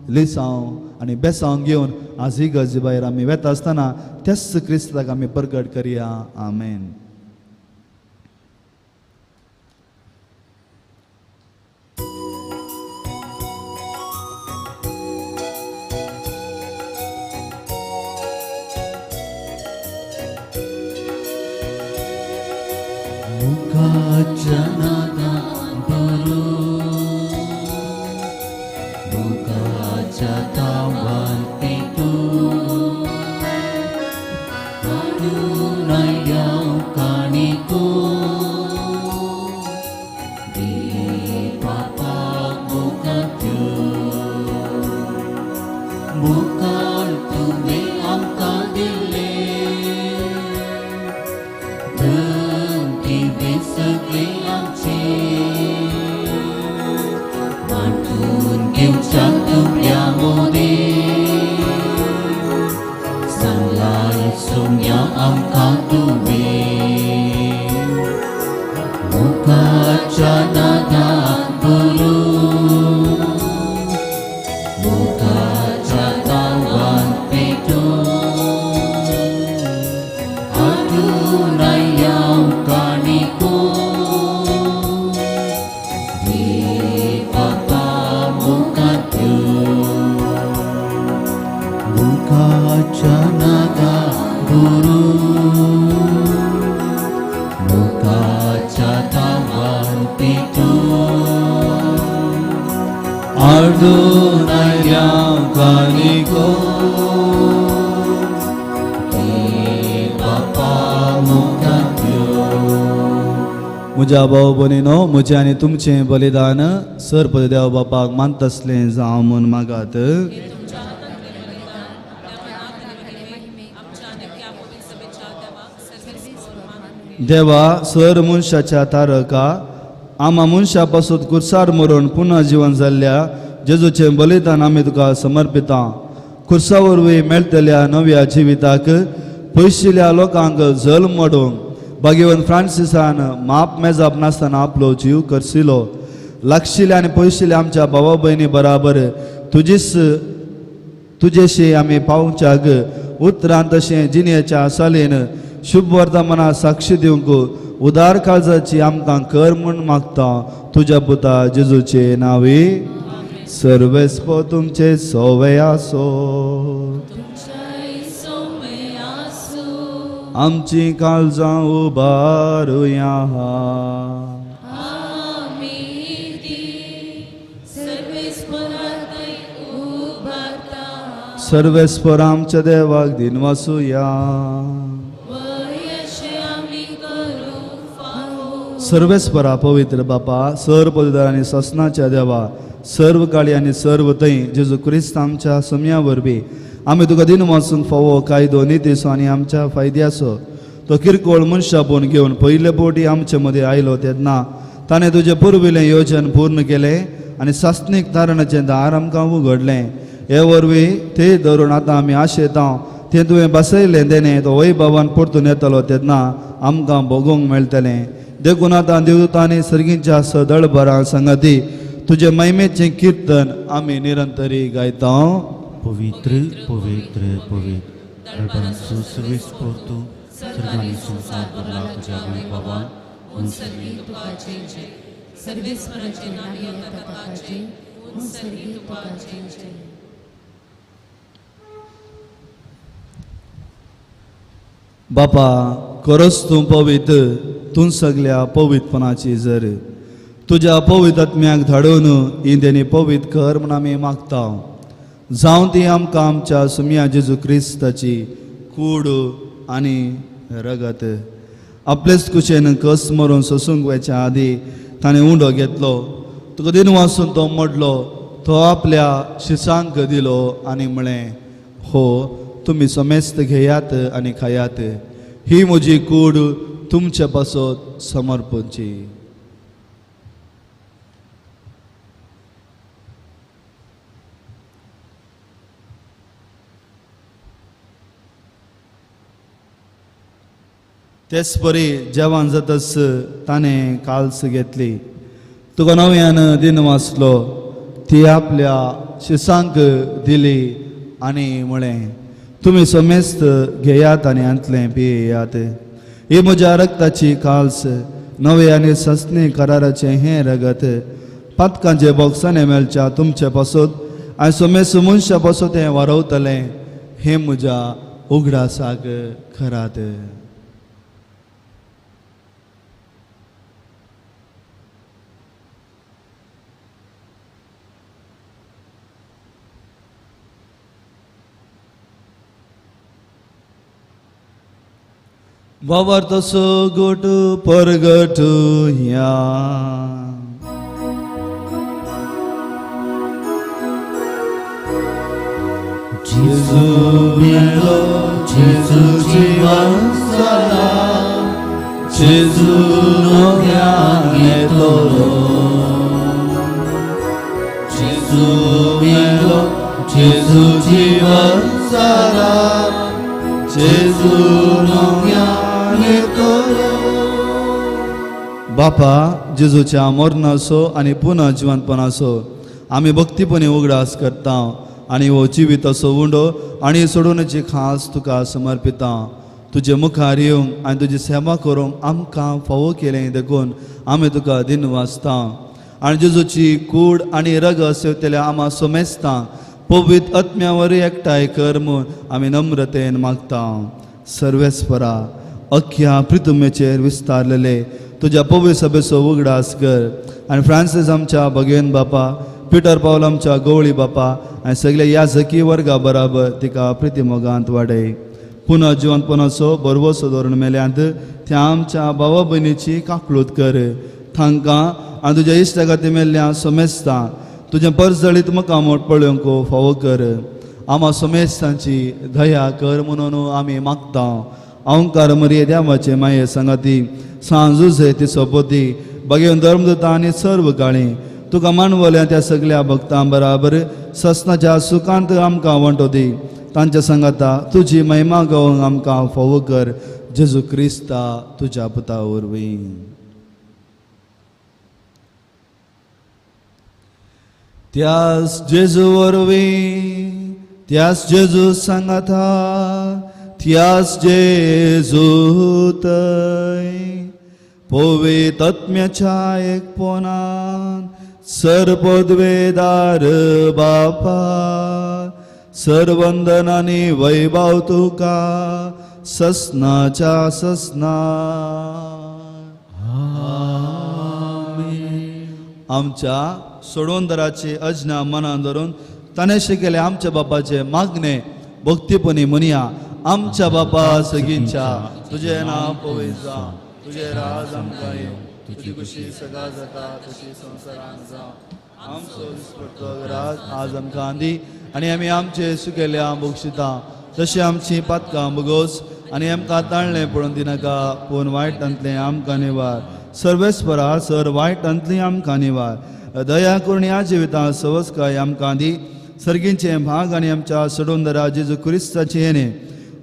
लिसांव आनी बेसांव घेवन आज ही गरजे भायर आमी वेता आसतना त्याच क्रिस्ताक आमी परगट करया. आमेन. म्हज्या भाव भयणीनो, म्हजें आनी तुमचें बलिदान सर्प देव बापाक मानतसलें जावं म्हूण मागात. देवा सर मनशाच्या तारका आमा मनशा पासून कुर्सार मरून पुनः जिवन जाल्ल्या जेजूचें बलिदान आमी तुका समर्पिता. कुर्सा वरवीं मेळटल्या नव्या जिविताक पयशिल्ल्या लोकांक जल्म मोडूंक भाग्यवंत फ्रांसिसान माप मेजाप नासतना आपलो जीव करसिलो. लागशिल्ल्या आनी पयशिल्ल्या आमच्या भावा भयणी बराबर तुजीच तुजेशी आमी पावच्याक उतरान तशें जिणेच्या सालीन शुभ वर्तमाना साक्षी दिवंक उदार काळजाची आमकां कर म्हूण मागता. तुज्या पुता जेजूचे नांवी. सर्वेस्पो तुमचे सोवे आसो. आमची काळजां उबारुया. सर्वेस्पर आमच्या देवाक दिनवासुया. सर्वेस्परा पवित्र बापा, सर्व पवित्र आनी ससनाच्या देवा, सर्व काळी आनी सर्व थंय जेजू क्रिस्त आमच्या सम्या वरवीं आमी तुका दिनवासूंक फावो कायदो नितीचो आनी आमच्या फायद्याचो तो किरकोळ मनशा पोवन घेवन पयले फावटी आमचे मदीं आयलो तेन्ना ताणें तुजें पुर्विल्लें योजन पूर्ण केलें आनी सासणीक तारणाचें दार आमकां उगडलें. हे वरवीं ते धरून आतां आमी आशेता तें तुवें बसयलें तेणें तो वैभवान परतून येतलो तेन्ना आमकां भोगूंक मेळटलें. देखून आतां देवदूतांनी सर्गींच्या सदळ बरां संगती तुजे महिमेचें किर्तन आमी निरंतरी गायता. पवित्र पवित्र पवित्र सर्वेस्पोर्तु सर्गानी संसार भरला तुज्या वैभवान. सर्गी तुका जय जय. सर्वेस्पराचे नांव येता ताका जय. सर्गी तुका जय जय. बापा खरोच तूं पवित्र, तूं सगल्या पवित्रपणाची जर तुज्या पवित्र आत्म्याक धाडून इंद्यांनी पवित्र कर म्हूण आमी मागता. जावं ती आमकां आमच्या सुम्या जेजू क्रिस्ताची कूड आनी रगत. आपलेच कुशेन कस मरून सोसूंक वयच्या आदी ताणें उंडो घेतलो, तुका दिनवासून तो मोडलो, तो आपल्या शिसांक दिलो आनी म्हळें, हो तुमी समेस्त घेयात आनी खायात, ही म्हजी कूड तुमचे पासत समर्पणची. तेच परी जेवण जातच ताणें काल्स घेतली, तुका नव्यान दिन वाचलो, ती आपल्या शिसांक दिली आनी म्हळें, तुमी समेस्त घेयात आनी हांतलें पियेयात. ही म्हज्या रक्ताची काल्स, नवे आनी सस्नी कराराचें हें रगत पातकांचे बॉक्सांनी मेळच्या तुमचे पासत आनी समेस्त मनशा पासत हें वारवतलें. हें म्हज्या उगडासाक करात. बाबर तसो गोट परगट ह्या जेजू मेलो, जेजू जिवन जाला, जेजू नव्यान येतलो. जेजू मेलो, जेजू जिवन जाला, जेजू नव्यान येतलो. बापा, जेजूच्या मरणाचो आनी पुनः जिवनपणाचो आमी भक्तीपणी उगडास करता आनी हो जिविताचो उंडो आनी सोडोवण्याची खास तुका समर्पिता. तुजे मुखार येवंक आनी तुजी सेवा करूंक आमकां फावो केलें देखून आमी तुका दिन वाचता. आनी जेजूची कूड आनी रगत सेवतल्या आमा सोमेस्ता पवित्र आत्म्या वरवीं एकठांय कर म्हूण आमी नम्रतेन मागता. सर्वेस्परा, अख्ख्या प्रितुमेचेर विस्तारलेले तुज्या पवित्र सभेचो उगडास कर आनी फ्रांसीस आमच्या भगेन बापा, पिटर पावल आमच्या गवळी बापा आनी सगल्या ह्या जकी वर्गा बराबर तिका प्रितीमोगांत वाडय. पुनः जिवनपणाचो बरवसो धरून मेल्यांत त्या आमच्या भावा भयणीची काकळूत कर. तांकां आनी तुज्या इश्टा खातीर मेल्ल्या सोमेस्ता तुजें परजळीत मुखामोट पळोवंक फावो कर. आमा सोमेस्तांची दया कर म्हणून आमी मागता. अंकार मरिये देवाचे माये सांगाती सांजुजे ती सोपोती बगेवन धर्मदूता आनी सर्व काळी तुका मानवल्या त्या सगल्या भक्तां बराबर ससनाच्या सुखांत आमकां वांटो दी. तांच्या सांगाता तुजी महिमा गावंक आमकां फावो कर. जेजू क्रिस्ता तुज्या पुता वरवीं. त्यास जेजू वरवीं, त्यास जेजू सांगाता, त्यास जेजू तय पवित्र आत्म्याच्या एकपणान सर्वपदवेदार बापा, सर्वंदन आनी वैभव तुका ससनाच्या ससना. आमच्या सोडवणदाराची अज्ञा मनान धरून ताणें शिकयलें आमच्या बापाचे मागणे भक्तीपणी म्हणया. आमच्या बापा सगींच्या तुजें नांव पवित्र जावं, तुजें राज आमकां येवं, तुजी खुशी सदां जाता तशी संवसारांत जावं. आमचो दिसपट्टो राज आज आमकां दी आनी आमी आमचे सुकेल्या बक्षिता तशी आमची पातकां भोगोस आनी आमकां ताळणें पडून दिनाका, पूण वायटांतलें आमकां निवार. सर्वेस्परा सर वायटांतली आमकां निवार. दया करून ह्या जिवितांत सवस्काय आमकां दी. सर्गींचे भाग आनी आमच्या सोडवणदारा जेजू क्रिस्ताचे येणे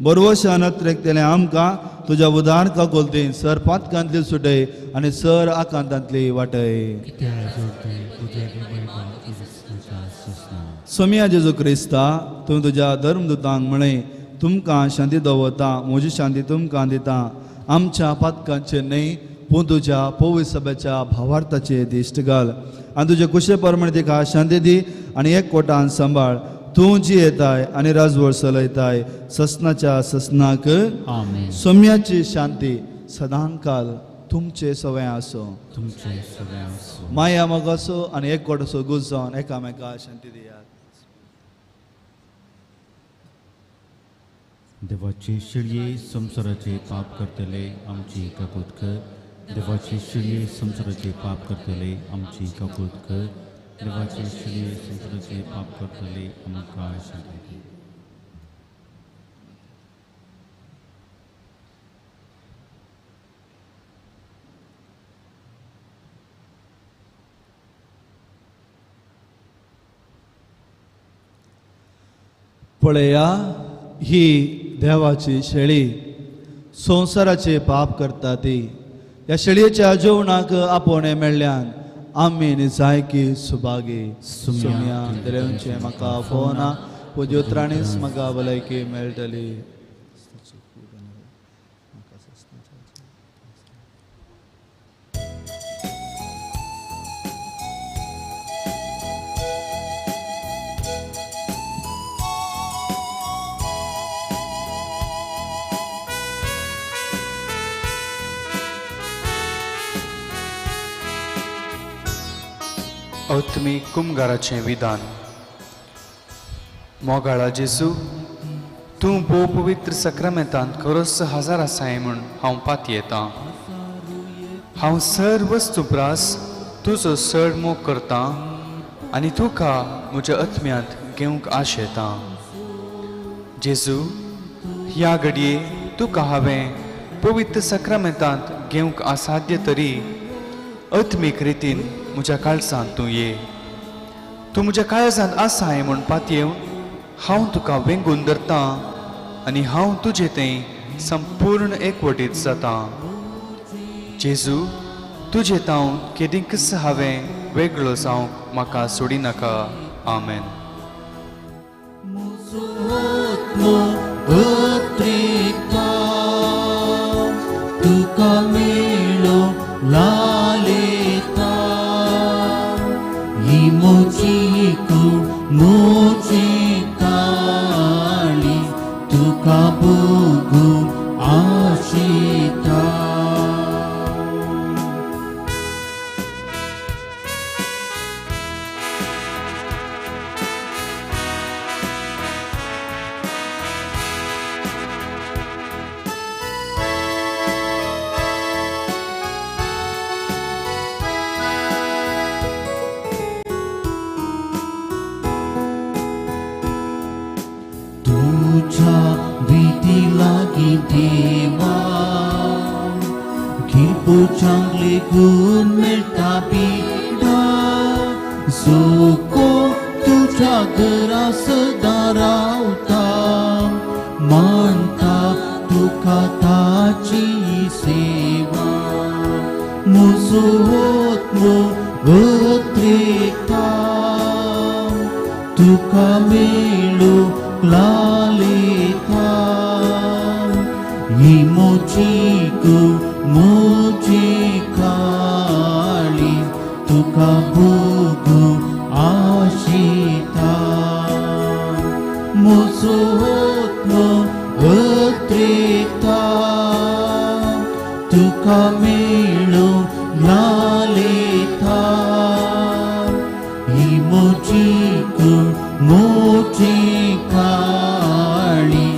बरवशान अत्रेकतलें आमकां तुज्या उदार काकोलतीन सर पातकांतली सुटय आनी सर आकांतांतली वाटय. सोमिया जेजू क्रिस्ता, तूं तुज्या धर्मदूतांक म्हळें, तुमकां शांती दवरता, म्हजी शांती तुमकां दिता. आमच्या पातकांचेर न्हय पूण तुज्या पवित्र सभेच्या भावार्थाचे दिश्ट घाल आनी तुजे कुशे प्रमाणे तिका शांती दी आनी एक कोटान सांबाळ. तूं जी येताय आनी राजवट चलयताय ससनाच्या ससनाक. सोम्याची शांती सदांकाल तुमचे सवय आसो. माया मोगाचो आनी एक कोटाचो गुज जावन एकामेका शांती दियात. देवाचे शिळये संवसाराचे पाप करतले आमची काकूत कर. देवाचे शिळये संवसाराचे पाप करतले आमची काकूत कर. देवाचे शिळये संवसाराचे पाप करतले आमकां शांती दी. पळया ही देवाची शेळी संवसाराचे पाप करता ती ह्या शेळयेच्या जेवणाक आपोवणें मेळ्ळ्यान आमी निजायकी सुभागी सुम्या देवचें म्हाका फोना पूज उतरांनीच म्हाका भलायकी मेळटली. आत्मीक कुमगाराचें विधान. मोगाळा जेजू, तूं भोव पवित्र सक्रामेंतांत खरोच हजार आसाय म्हूण हांव पातयेतां. हांव सर वस्तू प्रास तुजो चड मोग करतां आनी तुका म्हज्या आत्म्यांत घेवंक आशेतां. जेजू, ह्या घडये तुका हांवें पवित्र सक्रामेंतांत घेवंक असाध्य तरी आत्मीक रितीन म्हज्या काळजांत तूं ये. तूं म्हज्या काळजांत आसाय म्हूण पातयेवन हांव तुका वेंगून धरतां आनी हांव तुजे थंय संपूर्ण एकवटीत जातां. जेजू, तुजे तावन केदींकच हांवें वेगळो जावंक म्हाका सोडिनाका. आमेन. तुका मेळो लालेता ही मोची कूड मोची काळी तुका भोगू आशिता. तुझ्या भीती लागी देवा घेवपू चांगले गुण मेळटा पिडा जो कोण तुझ्या घरा सदां रावता मानता तुका ताची सेवा म्हजो आत्मो अत्रेता तुका मेळो लालेता ही मोची मोची काळी तुका भोगू आशिता म्हजो आत्मो अत्रेता तुका मेळो लालेता ही मोची मोची काळी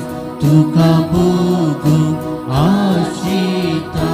तुका भोगू आशिता.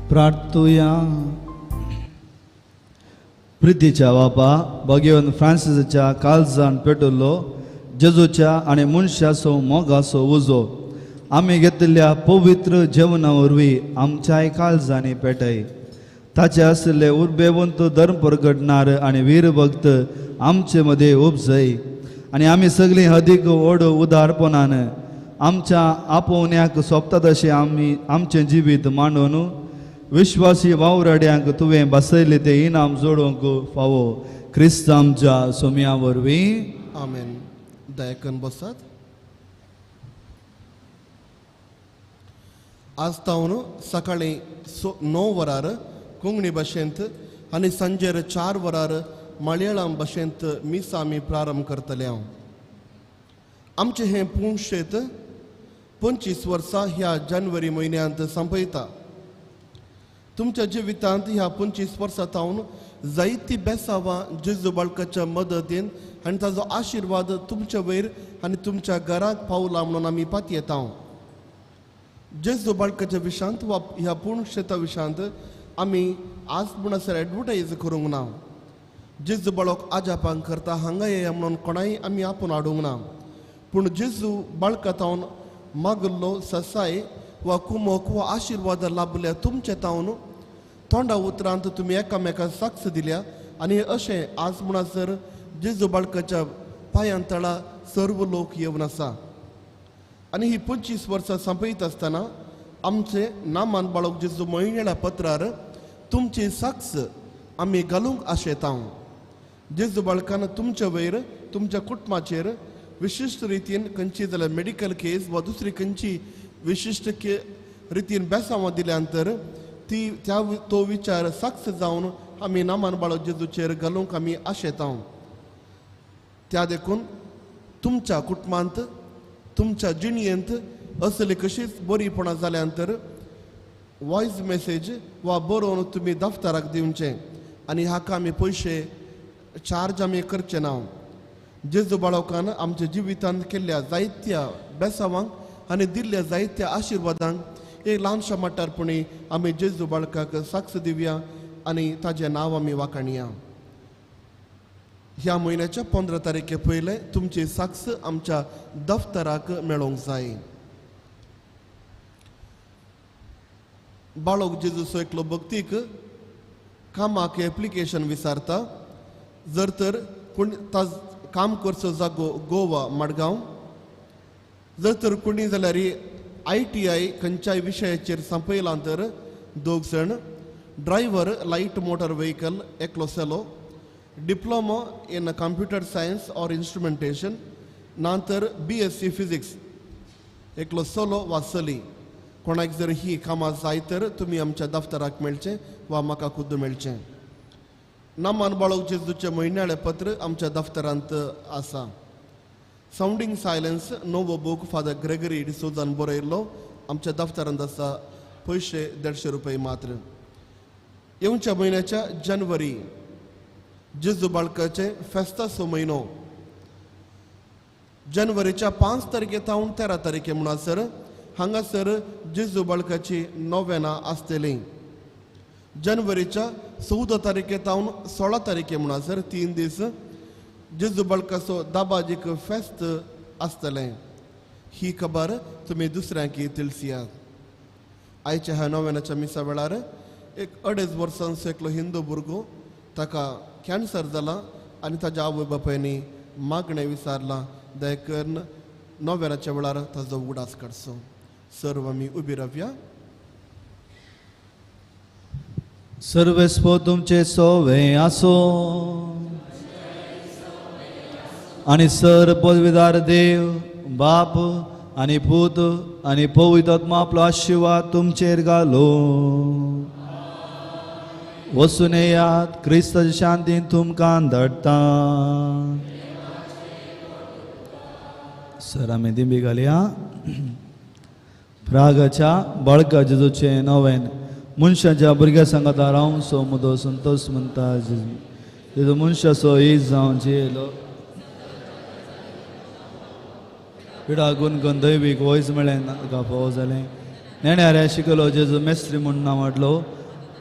प्रार्थुया. प्रितीच्या बापा भगवान फ्रांसिसाच्या काळजान पेटवल्लो जेजूच्या आनी मनशाचो मोगाचो उजो आमी घेतिल्ल्या पवित्र जेवणा वरवीं आमच्याय काळजांनी पेटय. ताचे आशिल्ले उर्बेवंत धर्म प्रगटणार आनी वीरभक्त आमचे मदें उपजय आनी आमी सगळीं अदीक व्हड उदारपणान आमच्या आपोवण्याक सोंपता तशें आमी आमचें जिवीत मांडून विश्वासी वावराड्यांक तुवें बसयलें तें इनाम जोडूंक फावो क्रिस्त आमच्या सोम्या वरवीं आमेन. दयाकन बसात. आज तावन सकाळी 9 वरार कोंकणी भाशेंत आनी सांजेर 4 वरार मलयाळम भाशेंत मिसा आमी प्रारंभ करतले. हांव आमचें हें पुणशेत 25 वर्सां ह्या जानेवारी म्हयन्यांत संपयता. तुमच्या जिवितांत ह्या 25 वर्सां तावन जायती बेसावां जेजू बाळकाच्या मदतीन आनी ताजो आशिर्वाद तुमच्या वयर आनी तुमच्या घराक पावला म्हणून आमी पातयेता. जेजू बाळकाच्या विशांत वा ह्या पुणशेता विशांत आमी आज म्हणसर एडवर्टायज करूंक ना. जेजू बाळक आजापांक करता हांगा येया म्हणून कोणाय आमी आपूण हाडूंक ना. पूण जेजू बाळका तावन मागल्लो ससाय वा कुमोक वा आशिर्वाद लाभल्या तुमच्या तावन तोंडा उतरांत तुमी एकामेकाक साक्ष दिल्या आनी अशें आज म्हणसर जेजू बाळकाच्या पांयां तळा सर्व लोक येवन आसा. आनी ही 25 वर्सां संपयत आसतना आमचे नामान बाळक जेजू म्हयन्याळ्या पत्रार तुमची साक्ष आमी घालूंक आशेता. जेजू बाळकान तुमच्या वयर तुमच्या कुटुंबाचेर विशिश्ट रितीन खंयची जाल्यार मेडिकल केस वा दुसरी खंयची विशिश्ट रितीन बेसांवां दिल्या नंतर ती त्या तो विचार साक्ष जावन आमी नामान बाळक जेजूचेर घालूंक आमी आशेता. त्या देखून तुमच्या कुटुंबांत तुमच्या जिणयेंत असली कशीच बरीपणां जाल्या नंतर वॉयस मेसेज वा बरोवन तुमी दफ्तराक दिवचें आनी हाका आमी पयशे चार्ज आमी करचे ना. जेजू बाळकान आमच्या जिवितांत केल्ल्या जायत्या बेसावांक आनी दिल्ल्या जायत्या आशिर्वादांक एक ल्हानशा मट्टारपणी आमी जेजू बाळकाक साक्ष दिवया आनी ताजें नांव आमी वाखाणया. ह्या म्हयन्याच्या 15 तारखे पयलें तुमची साक्ष आमच्या दफ्तराक मेळोंक जाय. बाळक जेजूचो एकलो भक्तीक कामाक एप्लिकेशन विचारता. जर तर कोण ताज काम करचो जागो गोवा मडगांव, जर तर कोणी जाल्यार ITI खंयच्याय विशयाचेर संपयलां तर 2 जाण, ड्रायव्हर लायट मोटर व्हेकल एकलो Cello, diploma in computer science or instrumentation ना तर BSc physics एकलो सोलो वा चली. कोणाक जर ही कामां जाय तर तुमी आमच्या दफ्तराक मेळचें वा म्हाका खुद्द मेळचें. नामान बाळक जेजूचें म्हयन्याळें पत्र आमच्या दफ्तरांत आसा. सावंडींग सायलन्स नवो बूक फादर ग्रेगरी डिसोजान बरयल्लो आमच्या दफ्तरांत आसा. पयशे 150 रुपये मात्र. येवच्या म्हयन्याच्या जानेवारी जेजू बाळकाचें फेस्ताचो म्हयनो. जानेवारीच्या 5 तारखे तावन 13 तारखे म्हणसर हांगासर जेजू बाळकाची नोवेनां आसतली. जानेवारीच्या 14 तारखे तावन 16 तारखे म्हणसर 3 दीस जेजू बाळकाचो दाबाजीक फेस्त आसतलें. ही खबर तुमी दुसऱ्यांक तिळसियात. आयच्या ह्या नोवेनाच्या मिसा वेळार एक 2.5 वर्सांचो एकलो हिंदू भुरगो ताका कॅन्सर जाला आनी ताज्या आवय बापायनी मागणें विचारलां दया नोवेनाच्या वेळार ताजो उगडास काडचो. सर्व आमी उबी रावया. सर्वेस्पो तुमचे सोवे आसो आनी सर पदवीदार देव बाप आनी पूत आनी पवित्र आत्मा आपलो आशिर्वाद तुमचेर घालो. वचून येयात क्रिस्ताच्या शांतीन तुमकां धाडटा. सर आमी दिंबी घालया. प्रागाच्या बाळका जेजूचें नवेन मनशाच्या भुरग्या सांगाता रावसो मुदो संतोष म्हणटा जेजू मनशाचो is जावन जियेलो पिडा गुणगुण दैवीक वयज मेळ्ळें ताका फावो जालें. नेण्याऱ्या शिकलो जेजू मेस्त्री म्हूण नांव हाडलो.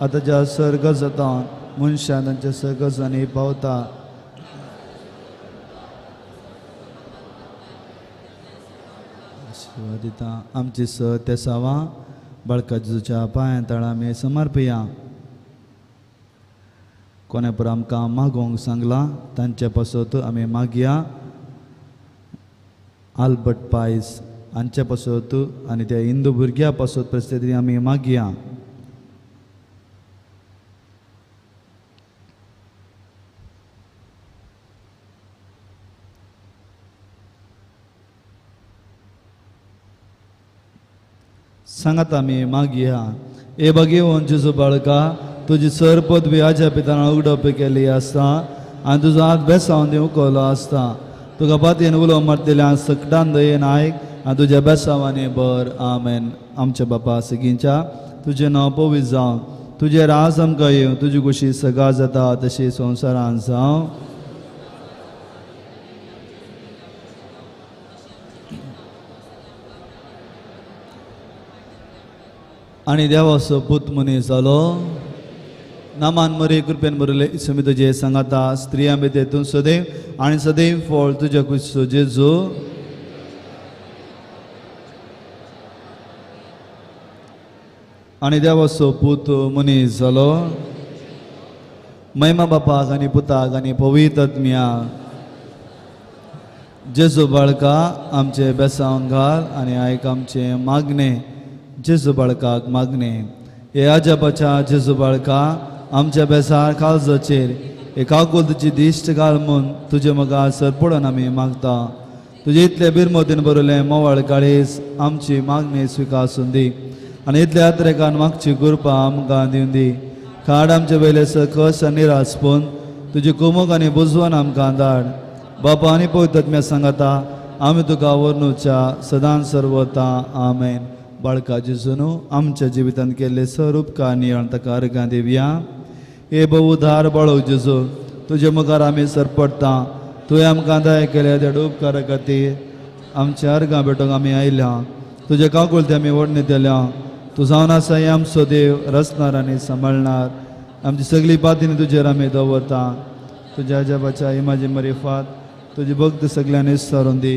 आतां ज्या सर्ग जाता मनशां तांच्या सर्गजांनी पावता. आशिर्वाद दिता आमची स तेसावां बाळका जेजूच्या पांयां तळा आमी समर्पया. कोणे पर आमकां मागोवंक सांगलां तांचे पासत आमी मागया. आल्बर्ट पायस हांचे पासत आनी त्या हिंदू भुरग्यां पासत परिस्थिती आमी मागया. सांगात आमी मागया. हे भगेवन जेजू बाळका, तुजी सर पदवी आज्या पितान उगडप केल्ली आसता आनी तुजो हात बेसावन दिवंक उकलो आसता. तुका पातयेन उलो मारतल्या सकटान दयेन आयक आनी तुज्या बेसावांनी बर. आमेन. आमच्या बापा सगींच्या तुजें नांव पवित्र जावं, तुजें राज आमकां येवं, तुजी खुशी सगळा जाता तशी संवसारान जावं. आनी देवाचो पूत मनीस जालो, नामान मरे कृपेन बरयले इसमी तुजे सांगाता, स्त्रियां भितर तूं सदैव आनी सदैव फळ तुज्या कुशीचो जेजू. आनी देवाचो पूत मनीस जालो, महिमा बापाक आनी पुताक आनी पवित्र आत्म्याक. जेजू बाळका आमचे बेसांव घाल आनी आयक आमचें मागणें. जेजू बाळकाक मागणें. हे आजापाच्या जेजू बाळका, आमच्या बेसार काळजाचेर एक आकुलतीची दिश्ट घाल म्हूण तुजे मुखार सरपडून आमी मागता. तुजे इतले बिरमतीन बरयलें मोवाळ काळीज आमची मागणी स्विकासून दी आनी इतल्या यात्रेकान मागची कृपा आमकां दिवन दी. खाड आमचे वयले सकस आनी निरासपून तुजी कुमूक आनी बुजवण आमकां धाड. बापा आनी पवित्र आत्म्या सांगाता आमी तुका वर्णुच्या सदां सर्वता. आमेन. बाळका जेजून आमच्या जिवितांत केल्ले सर उपकार नियाळ ताका अर्घां दिवया. हे बहुधार बाळो जेजू, तुजे मुखार आमी सरपडटा. तुवें आमकां दया केल्या त्या उपकारा खातीर आमच्या अर्घां भेटोवंक आमी आयल्या. तुजे काकुळते आमी वडणी दिल्या. तूं जावन आसा हे आमचो देव, रचणार आनी सांबाळणार. आमची सगळी पातीन तुजेर आमी दवरता. तुज्या आजाबाच्या इमाजी मरिफात तुजी भक्त सगळ्यांनी सरून दी.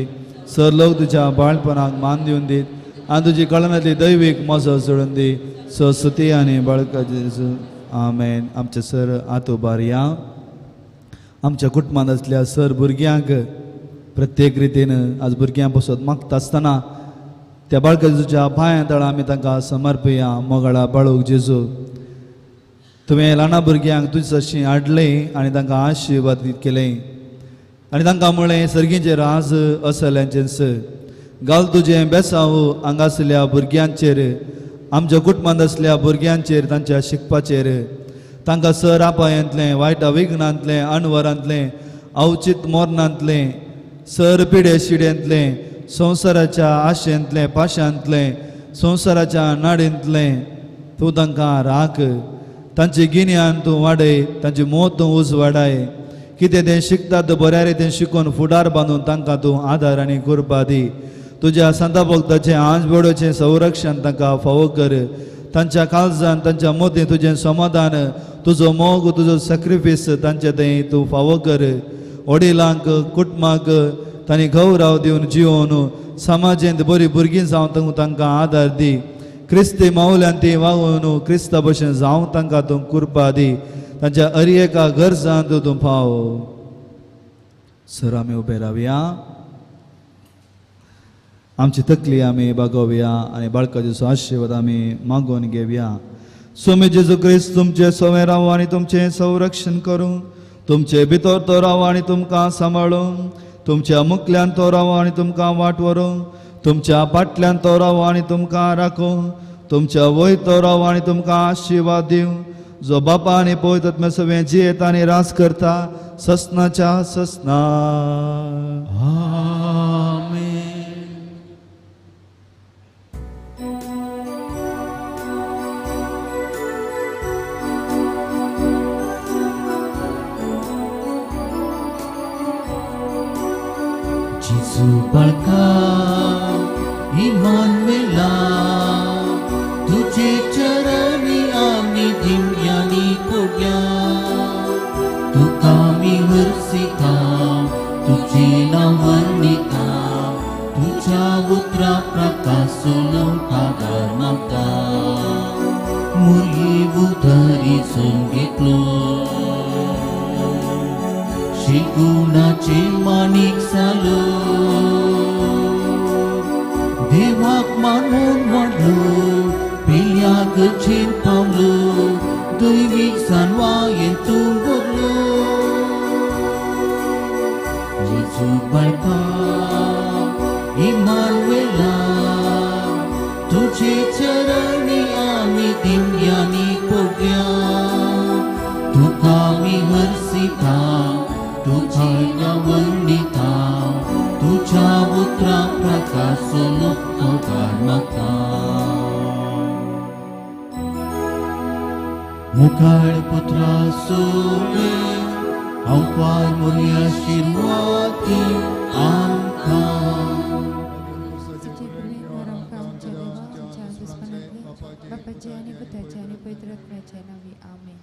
सर लोक तुज्या बाळपणाक मान दिवन दीत आनी तुजी कळनांतली दैवीक मजो जोडून दी. सरस्वती आनी बाळका जेजू. आमेन. आमचे सर आतो बारया आमच्या कुटुंबांत आसल्या सर भुरग्यांक प्रत्येक रितीन आज भुरग्यां पसत मागता आसतना त्या बाळका जेजूच्या पांयां तळा आमी तांकां समर्पया. मोगाळा बाळूक जेजू, तुवें ल्हाना भुरग्यांक तुजे सशीं हाडलें आनी तांकां आशिर्वाद केलें आनी तांकां म्हळें सर्गीचें राज असल्यांचेंच. घाल तुजें बेसांव हांगासल्या भुरग्यांचेर, आमच्या कुटुंबांत आसल्या भुरग्यांचेर, तांच्या शिकपाचेर. तांकां सर आपायांतलें, वायटा विघ्नांतलें, अणवरांतलें, अवचीत मोरणांतलें, सर पिडे शिड्यांतलें, संवसाराच्या आशेंतलें, पाशांतलें, संवसाराच्या नाडींतलें तूं तांकां राख. तांचे गिन्यान तूं वाडय, तांची मोत तूं उजवाडाय. कितें तें शिकतात बऱ्या रितीन शिकून फुडार बांदून तांकां तूं आदार आनी कृपा दी. तुज्या सांता भक्ताचें आंजबोडोचें संरक्षण तांकां फावो कर. तांच्या काळजान, तांच्या मतीं तुजें समाधान, तुजो मोग, तुजो सॅक्रिफीस तांचे थंय तूं फावो कर. वडिलांक, कुटुंबाक तांणी गौरव दिवन जिवन समाजेंत बरी भुरगीं जावन तूं तांकां आदार दी. क्रिस्ती मावल्यान ती वागोवन क्रिस्ता भशेन जावं तांकां तूं कृपा दी. तांच्या हर एका गरजांत तूं पाव. सर आमी उबे रावया, आमची तकली आमी बागोवया आनी बाळकाचो आशिर्वाद आमी मागोवन घेवया. स्वामी जेजू क्रिस्त तुमचे सवें रावो आनी तुमचें संरक्षण करूं. तुमचे भितर तो रावो आनी तुमकां सांबाळूं. तुमच्या मुखल्यान तो रावो आनी तुमकां वाट व्हरूं. तुमच्या फाटल्यान तो रावो आनी तुमकां राखूं. तुमच्या वयर तो रावो आनी तुमकां आशिर्वाद दिवं. जो बापा आनी पवित्र आत्म्या सवें जियेता आनी राज करता ससनाच्या ससना. आमेन. जेजू बाळका इमानुएला, तुजे चरणी आमी दिव्यांनी पडया. तुका आमी हरसिता, तुजें नांव वर्णिता, तुज्या उतरा प्रकाश आदार मागता. मुरली उदरी घेतलो, शिगुणाचे माणिक जालो. देवाक मानून वाडलो पिल्या गरजेन पावलो दैवीक जानवायेन तूं भरलो जेजू बाळका इमानुएला तुझे चरणी आमी दिव्यांनी पडल्या तुका आमी हरसिता तुझे वर्णिता तुझ्या उतरा प्रकाशलो उपकार मागता मुखाळ पुत्रा सोबे हांव मोरी आशिर्वादी आमकां बापाचे आनी पुताचे आनी पवित्र आत्म्याच्या नांवी आमेन.